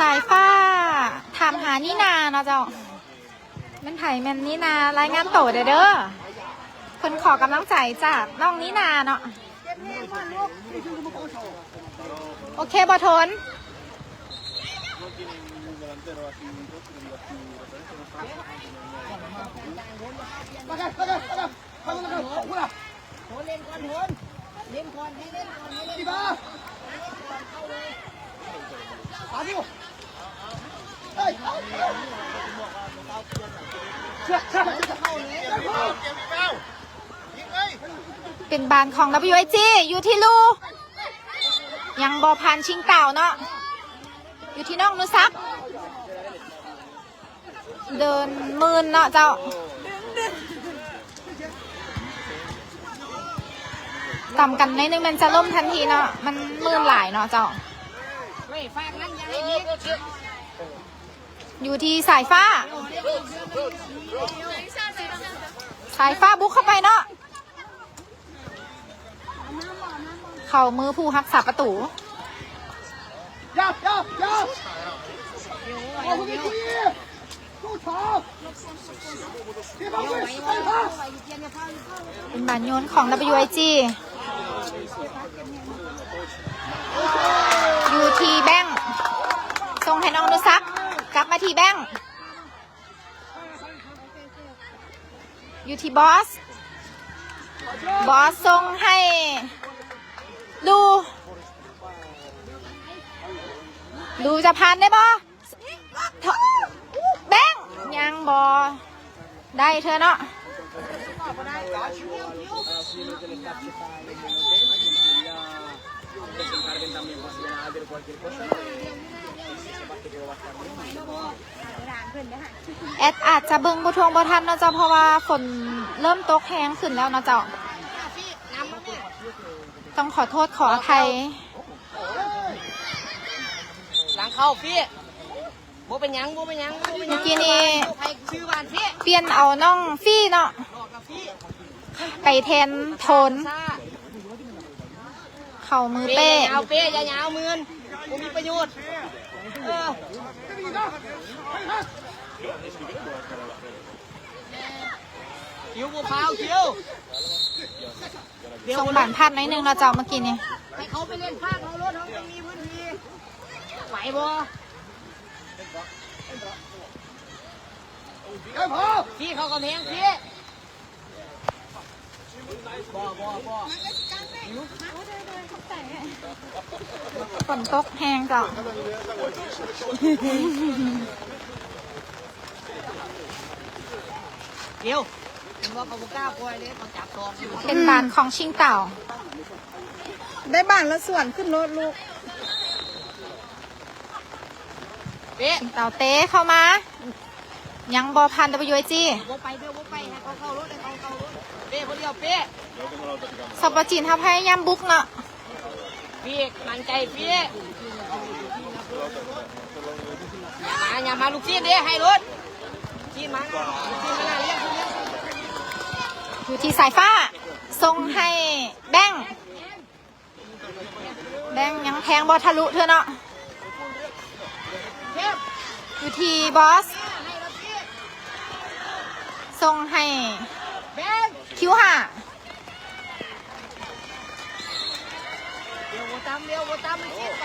ສາຍຟ້າຖາມຫານີນາເນາະເຈົ້າ. ແມ່ນໃຜແມ່ນນີນາ ລາຍງານໂຕແດ່ເດີ. ເພິ່ນຂໍກຳລັງໃຈຈາກນ້ອງນີນາເນາະ. ໂອເຄບໍ່ໂທນ? ເປັນບານຂອງ WIG ຢູ່ທີ່ລູ ຍັງບໍ່ຜ່ານຊິງຕາວເນາະ ຢູ່ທີ່ນ້ອງນຸສັກ. ເດີນມື່ນເນາະເຈົ້າ. ຕຳກັນໜ້ອຍໜຶ່ງແມ່ນຈະລົ້ມທັນທີເນາະ ມັນມື່ນຫຼາຍເນາະເຈົ້າ. ຢູ່ທີ່ສາຍຟ້າ ສາຍຟ້າບຸກເຂົ້າໄປເນາະ. ເຂົ້າມືຜູ້ຮັກສາປະຕູ. ເປັນບານໂຍນຂອງ WIG ຢູ່ທີ່ແບັງ ສົ່ງໃຫ້ນ້ອງອະນຸສັກ ກັບມາທີ່ແບັງ. ຢູ່ທີ່ບອສ ບອສສົ່ງໃຫ້ລູ ລູຈະຜ່ານໄດ້ບໍ່? ແບັງ ຍັງບໍ່ໄດ້ເທື່ອເນາະ. ແອັດອາດຈະເບິ່ງບໍ່ທ່ວງບໍ່ທັນເນາະເຈົ້າ ເພາະວ່າຝົນເລີ່ມຕົກແຮງຂຶ້ນແລ້ວເນາະເຈົ້າ. ຕ້ອງຂໍໂທດຂໍອະໄພ. ຫຼັງເຂົ້າ ຟີ້. ບໍ່ເປັນຫຍັງ ບໍ່ເປັນຫຍັງ ບໍ່ເປັນຫຍັງ. ເມື່ອກີ້ນີ້ປ່ຽນເອົານ້ອງຟີ້ເນາະ ໄປແທນໂທນ. ເຂົ້າມືເປ້ ເປ້ ຢ່າຍາວ ເປ້ ຢ່າຍາວ ໝື່ນ. ບໍ່ມີປະໂຫຍດ. ເອີ ຄິວບໍ່ພາວ ຄິວ. ສົ່ງບານພາດໜ້ອຍໜຶ່ງເນາະເຈົ້າ ເມື່ອກີ້ນີ້. ໃຫ້ເຂົາໄປເລ່ນຂ້າງເຮົາໂລດ ເຮົາຍັງມີພື້ນທີ່. ໄຫວບໍ່? ພີ່ເຂົ້າກຳແພງ ພີ່. ບໍ່ ບໍ່ ບໍ່. ຝົນຕົກແຮງເຈົ້າ. ດຽວ ເຫັນວ່າເຂົາບໍ່ກ້າປ່ອຍເດ້ ເຂົາຈັບສອງ. ເປັນບານຂອງຊິງເຕົາ. ໄດ້ບານລະສວນຂຶ້ນໂລດລູກ. ເຕະ ຊິງເຕົາເຕະເຂົ້າມາ ຍັງບໍ່ຜ່ານ ດັບເບິນຢູເອຈີ. ບໍ່ໄປ ເບວບໍ່ໄປ ໃຫ້ເຂົາເຂົ້າໂລດ ໃຫ້ເຂົາເຂົ້າໂລດ. ເປະ ຜູ້ດຽວເປະ. ສປຈີນເຮົາພະຍາຍາມບຸກເນາະ. ປີກ ໝັ້ນໃຈປີກ. ມາ ຢ່າມາ ລູກຊີ້ນເດ້ ໃຫ້ໂລດ. ຊີ້ນມາ ຊີ້ນມາ ລ້ຽງ ລ້ຽງ. ຢູ່ທີ່ສາຍຟ້າ ສົ່ງໃຫ້ແບງ. ແບງຍັງແທງບໍ່ທະລຸເທື່ອເນາະ. ຢູ່ທີ່ບອສ ສົ່ງໃຫ້ຄິວຫ້າ. ດຽວບໍ່ຕຳ ດຽວບໍ່ຕຳ ມັນຊິໄປ.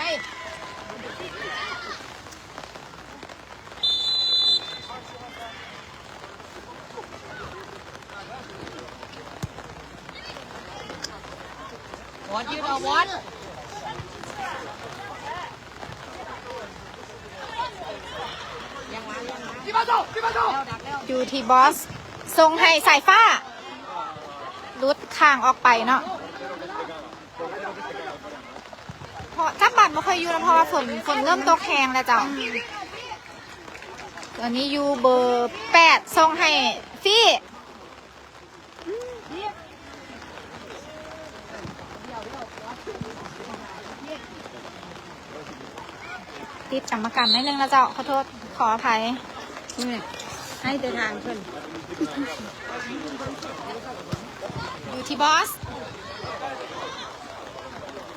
ບອດ ຢືນເອົາບອດ. ຢູ່ທີ່ບອສ ສົ່ງໃຫ້ສາຍຟ້າ ຫຼຸດຂ້າງອອກໄປເນາະ. ເພາະຈັບບານບໍ່ຄ່ອຍຢູ່ນຳ ເພາະວ່າຝົນ ຝົນເລີ່ມຕົກແຮງແລ້ວເຈົ້າ. ຕອນນີ້ຢູ່ເບີແປດ ສົ່ງໃຫ້ຟີ້. ຕິດກຳມະການໜ້ອຍໜຶ່ງນະເຈົ້າ ຂໍໂທດ ຂໍອະໄພ. ນີ້ ໃຫ້ແຕ່ທາງເພິ່ນ. ຢູ່ທີ່ບອສ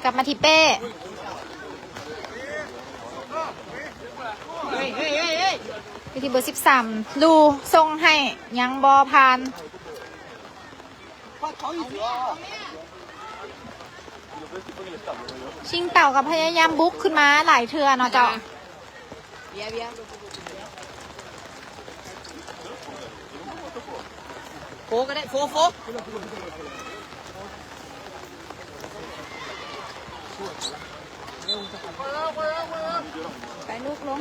ກັບມາທີ່ເປ້. ເຮີ້ຍ ເຮີ້ຍ ເຮີ້ຍ ເຮີ້ຍ. ຢູ່ທີ່ເບີສິບສາມ ລູ ສົ່ງໃຫ້ ຍັງບໍ່ຜ່ານ. ຊິງເຕົາກໍພະຍາຍາມບຸກຂຶ້ນມາຫຼາຍເທື່ອເນາະເຈົ້າ. ເບຍ ເບຍ ໂຟກໍໄດ້ ໂຟ ໂຟ. ໄປລູກລົງ.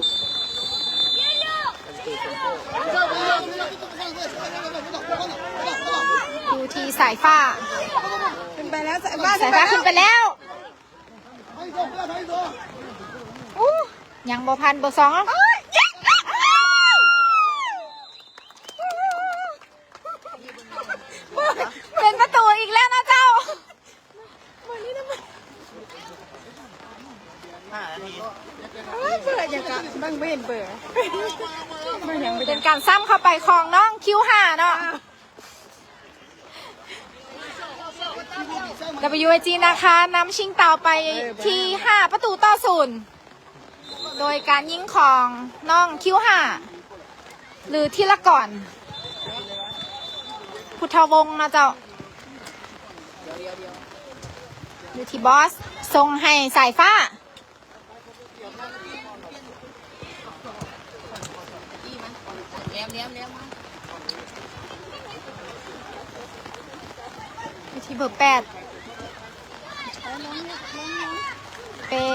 ຢູ່ທີ່ສາຍຟ້າ ຂຶ້ນໄປແລ້ວ ສາຍຟ້າ ສາຍຟ້າຂຶ້ນໄປແລ້ວ. ອູ້ ຍັງບໍ່ຜ່ານ ເບີສອງ. ເປັນປະຕູອີກແລ້ວນະເຈົ້າ. ເອີ ເບີຫຍັງກະ ເບິ່ງບໍ່ເຫັນເບີ. ເປັນການຊ້ຳເຂົ້າໄປຂອງນ້ອງຄິວຫ້າເນາະ. ດັບເບິນຢູເອຈີນາຄານຳຊິງເຕົາໄປທີ່ຫ້າປະຕູຕໍ່ສູນ ໂດຍການຍິງຂອງນ້ອງຄິວຫ້າ ຫຼື ທິລະກອນ ພຸດທະວົງເນາະເຈົ້າ. ຢູ່ທີ່ບອສ ສົ່ງໃຫ້ສາຍຟ້າ. ຢູ່ທີ່ເບີແປດ ເປ້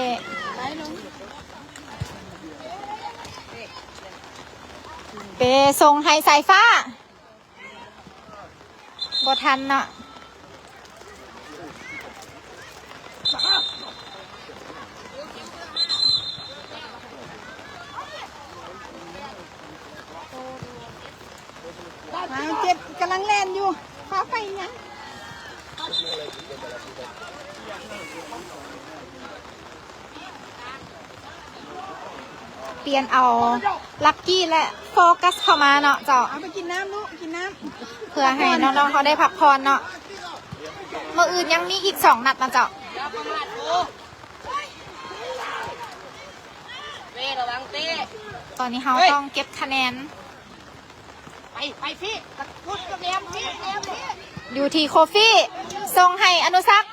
ເປ້ສົ່ງໃຫ້ສາຍຟ້າ. ບໍ່ທັນເນາະ. ມາ ເຈັດ ກຳລັງແລ່ນຢູ່. ພາໄປຫຍັງ? ປ່ຽນເອົາລັກກີ້ ແລະ ໂຟກັສເຂົ້າມາເນາະເຈົ້າ. ເອົາໄປກິນນ້ຳລູກ ກິນນ້ຳ ເພື່ອໃຫ້ນ້ອງໆເຂົາໄດ້ພັກຜ່ອນເນາະ. ມື້ອື່ນຍັງມີອີກສອງນັດນະເຈົ້າ. ຢ່າປະມາດໂຕ. ຕອນນີ້ເຮົາຕ້ອງເກັບຄະແນນ. ໄປ ໄປ ຟີ້ ພຸດ ແຫຼມ ຟີ້ ແຫຼມ ຟີ້ ຢູ່ທີ່ໂຄຟີ ສົ່ງໃຫ້ອະນຸສັກ.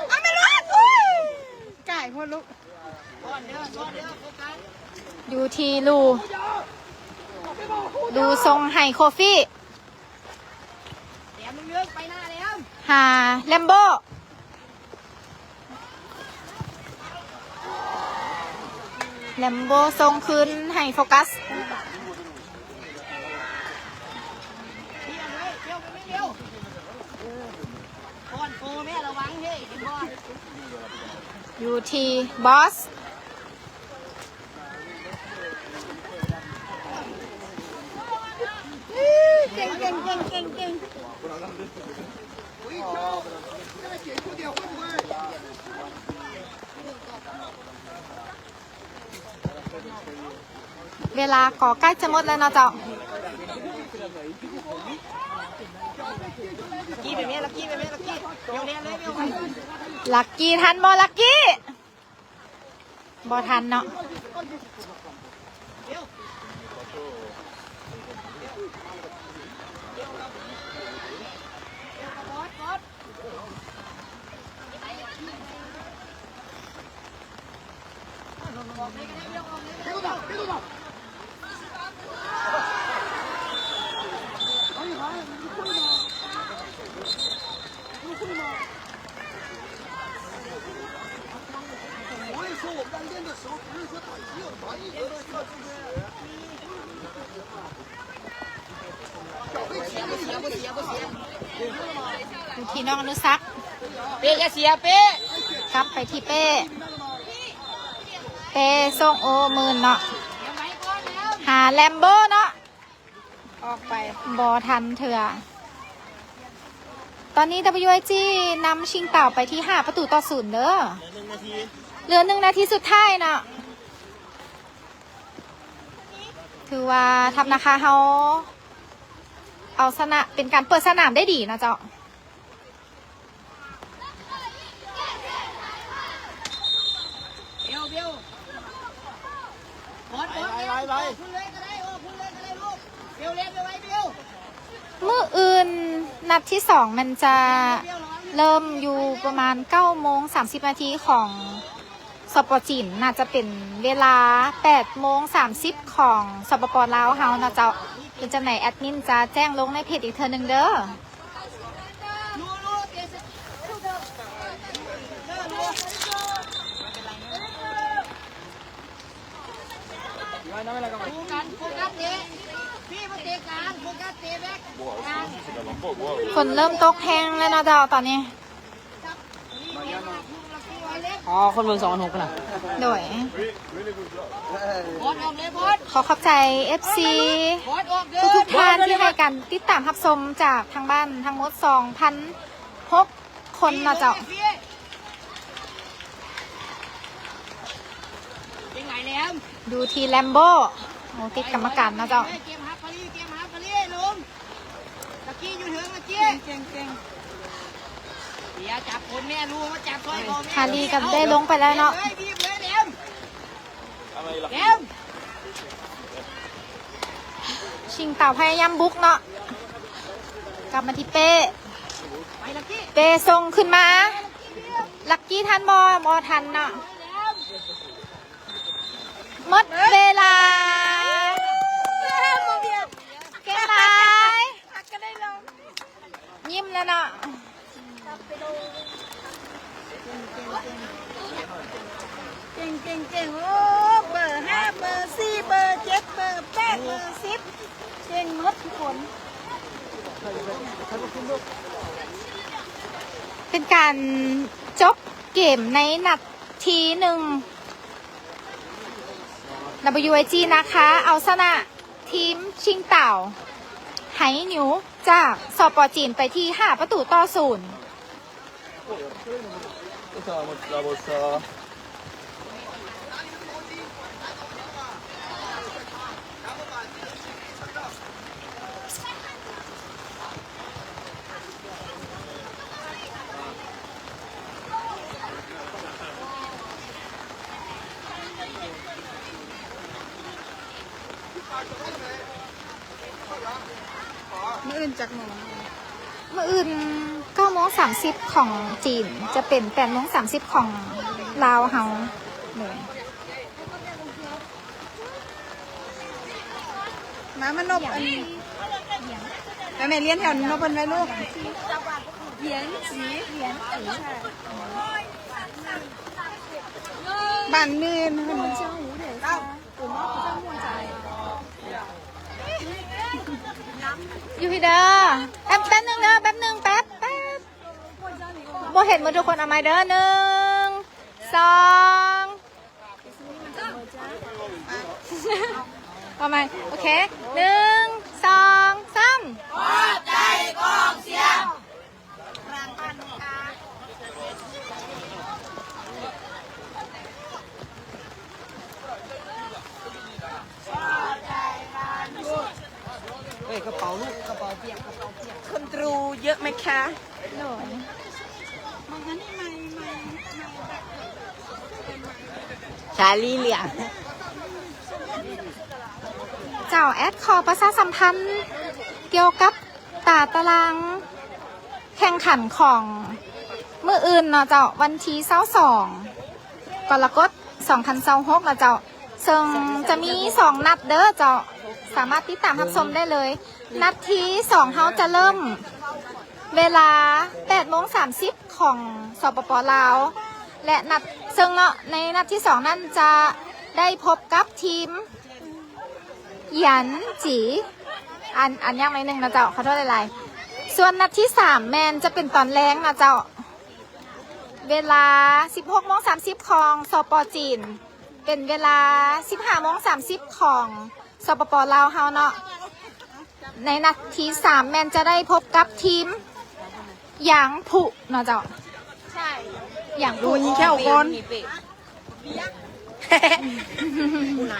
ເອົາມາລູກ ກາຍໂພດລູກ. ຢູ່ທີ່ລູ ລູສົ່ງໃຫ້ໂຄຟີ ແຫຼມເຫຼືອງໆ ໄປໜ້າແຫຼມ ຫາແລມໂບ. ແລມໂບສົ່ງຄືນໃຫ້ໂຟກັສ ຢູ່ທີ່ບອສ. ເກັ່ງ ເກັ່ງ ເກັ່ງ ເກັ່ງ ເກັ່ງ. ເວລາກໍໃກ້ຈະໝົດແລ້ວເນາະເຈົ້າ. ລັກກີ້ໄປແມ່ ລັກກີ້ໄປແມ່ ລັກກີ້ ເບວແລ່ນເລີຍ ເບວໄວ. ລັກກີ້ທັນບໍ່ ລັກກີ້? ບໍ່ທັນເນາະ. ຢູ່ທີ່ນ້ອງອະນຸສັກ ເປ້ຢ່າເສຍ ເປ້ ກັບໄປທີ່ເປ້ ເປ້ສົ່ງ ໂອ້ ໝື່ນເນາະ ຫາແລມໂບເນາະ ອອກໄປ ບໍ່ທັນເທື່ອ. ຕອນນີ້ ດັບເບິນຢູໄອຈີ ນຳຊິງເຕົາໄປທີ່ຫ້າປະຕູຕໍ່ສູນເດີ ເຫຼືອໜຶ່ງນາທີ ເຫຼືອໜຶ່ງນາທີສຸດທ້າຍເນາະ. ຖືວ່າທັບນາຄາເຮົາເອົາຊະນະ ເປັນການເປີດສະໜາມໄດ້ດີເນາະເຈົ້າ. ມື້ອື່ນນັດທີສອງແມ່ນຈະເລີ່ມຢູ່ປະມານເກົ້າໂມງສາມສິບນາທີຂອງ ສປ ຈີນ ໜ້າຈະເປັນເວລາແປດໂມງສາມສິບຂອງ ສປປ ລາວ ເຮົາເນາະເຈົ້າ. ເປັນຈັ່ງໃດແອດມິນຈະແຈ້ງລົງໃນເພຈອີກເທື່ອໜຶ່ງເດີ. ຝົນເລີ່ມຕົກແຮງແລ້ວເນາະເຈົ້າຕອນນີ້. ອໍ ຄົນເບິ່ງສອງພັນຫົກພຸ້ນນະ. ໂດຍ ຂໍຂອບໃຈເອັຟຊີທຸກໆທ່ານທີ່ໃຫ້ການຕິດຕາມຮັບຊົມຈາກທາງບ້ານທັງໝົດສອງພັນຫົກຄົນເນາະເຈົ້າ. ຢູ່ທີ່ແລມໂບ ໂອ້ ຕິດກຳມະການເນາະເຈົ້າ. ຄາລີກໍໄດ້ລົງໄປແລ້ວເນາະ. ຊິງເຕົາພະຍາຍາມບຸກເນາະ ກັບມາທີ່ເປ້ ເປ້ສົ່ງຂຶ້ນມາ ລັກກີ້ທັນບໍ່? ບໍ່ທັນເນາະ. ໝົດເວລາ ເກັ່ງຫຼາຍ ຍິ້ມແລ້ວເນາະ. ເກັ່ງໆໆ ໂອ້ ເບີຫ້າ ເບີສີ່ ເບີເຈັດ ເບີແປດ ເບີສິບ ເກັ່ງໝົດທຸກຄົນ. ເປັນການຈົບເກມໃນນັດທີໜຶ່ງ ດັບເບິນຢູໄອຈີ ນາຄາ ເອົາຊະນະ ທີມຊິງເຕົາໄຮນິວຈາກ ສປ ຈີນ ໄປທີ່ຫ້າປະຕູຕໍ່ສູນ. ມື້ອື່ນຈັກໂມງ? ມື້ອື່ນເກົ້າໂມງສາມສິບຂອງຈີນ ຈະເປັນແປດໂມງສາມສິບຂອງລາວເຮົາເດີ. ມາ ມານົບອັນນີ້ ແມ່ ແມ່ລຽນແຖວນົບເພິ່ນໄວ້ລູກ. ບ້ານເນີນ ຢູ່ພີ້ເດີ ແປັບ ແປັບໜຶ່ງເດີ ແປັບໜຶ່ງ ແປັບ ແປັບ ບໍ່ເຫັນໝົດທຸກຄົນ ເອົາໃໝ່ເດີ ໜຶ່ງ ສອງ ເອົາໃໝ່ ໂອເຄ ໜຶ່ງ ສອງ ສາມ ເອີຍ ກະເປົາລູກ ກະເປົາປຽກ ກະເປົາປຽກ ຄົນຕຣູເຍອະໄໝຄະ? ໂດຍ ຊາລີຫຼຽງ ເຈົ້າ ແອັດຂໍປະຊາສຳພັນກ່ຽວກັບຕາຕະລາງແຂ່ງຂັນຂອງມື້ອື່ນເນາະເຈົ້າ ວັນທີຊາວສອງ ກໍລະກົດ ສອງພັນຊາວຫົກເນາະເຈົ້າ ເຊິ່ງຈະມີສອງນັດເດີເຈົ້າ ສາມາດຕິດຕາມຮັບຊົມໄດ້ເລີຍ. ນັດທີສອງເຮົາຈະເລີ່ມເວລາແປດໂມງສາມສິບຂອງ ສປປ ລາວ ແລະ ນັດ ເຊິ່ງເນາະ ໃນນັດທີສອງນັ້ນຈະໄດ້ພົບກັບທີມ ຫຍັນຈີ ອ່ານ ອ່ານຍາກໜ້ອຍໜຶ່ງນະເຈົ້າ ຂໍໂທດຫຼາຍໆ. ສ່ວນນັດທີສາມແມ່ນຈະເປັນຕອນແລງນະເຈົ້າ ເວລາສິບຫົກໂມງສາມສິບຂອງ ສປ ຈີນ ເປັນເວລາສິບຫ້າໂມງສາມສິບຂອງ ສປປ ລາວເຮົາເນາະ. ໃນນັດທີສາມແມ່ນຈະໄດ້ພົບກັບທີມ ຢາງຜຸເນາະເຈົ້າ ໃຊ່ ຢາງຜຸ ຍິງແຂ້ວກ່ອນ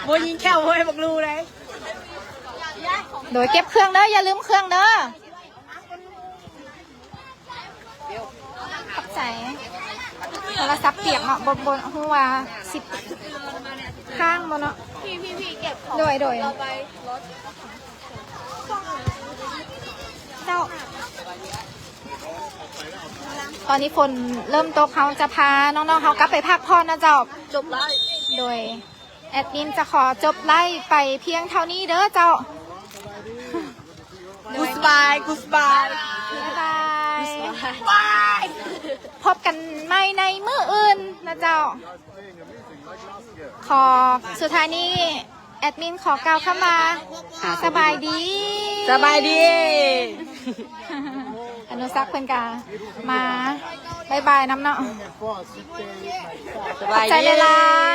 ບໍ່ຍິງແຂ້ວບໍ່ໃຫ້ບັກລູໄດ໋. ໂດຍ ເກັບເຄື່ອງເດີ ຢ່າລືມເຄື່ອງເດີ. ຂອບໃຈ. ໂທລະສັບປຽກເນາະ ບໍ່ ບໍ່ຮູ້ວ່າຊິຄ້າງບໍ່ເນາະ. ໂດຍ ໂດຍ. ເຈົ້າ ຕອນນີ້ຝົນເລີ່ມຕົກ ເຮົາຈະພານ້ອງໆເຮົາກັບໄປພັກຜ່ອນນະເຈົ້າ. ຈົບໄລຟ໌ ໂດຍ ແອັດມິນຈະຂໍຈົບໄລຟ໌ໄປພຽງເທົ່ານີ້ເດີເຈົ້າ. ກູດບາຍ ກູດບາຍ ບາຍບາຍ ບາຍ ພົບກັນໃໝ່ໃນມື້ອື່ນນະເຈົ້າ. ຂໍ ສຸດທ້າຍນີ້ ແອັດມິນຂໍກ່າວຄຳວ່າ ສະບາຍດີ ສະບາຍດີ. ອະນຸສັກເພິ່ນກະມາບາຍບາຍນຳເນາະ. ຂອບໃຈຫຼາຍໆ.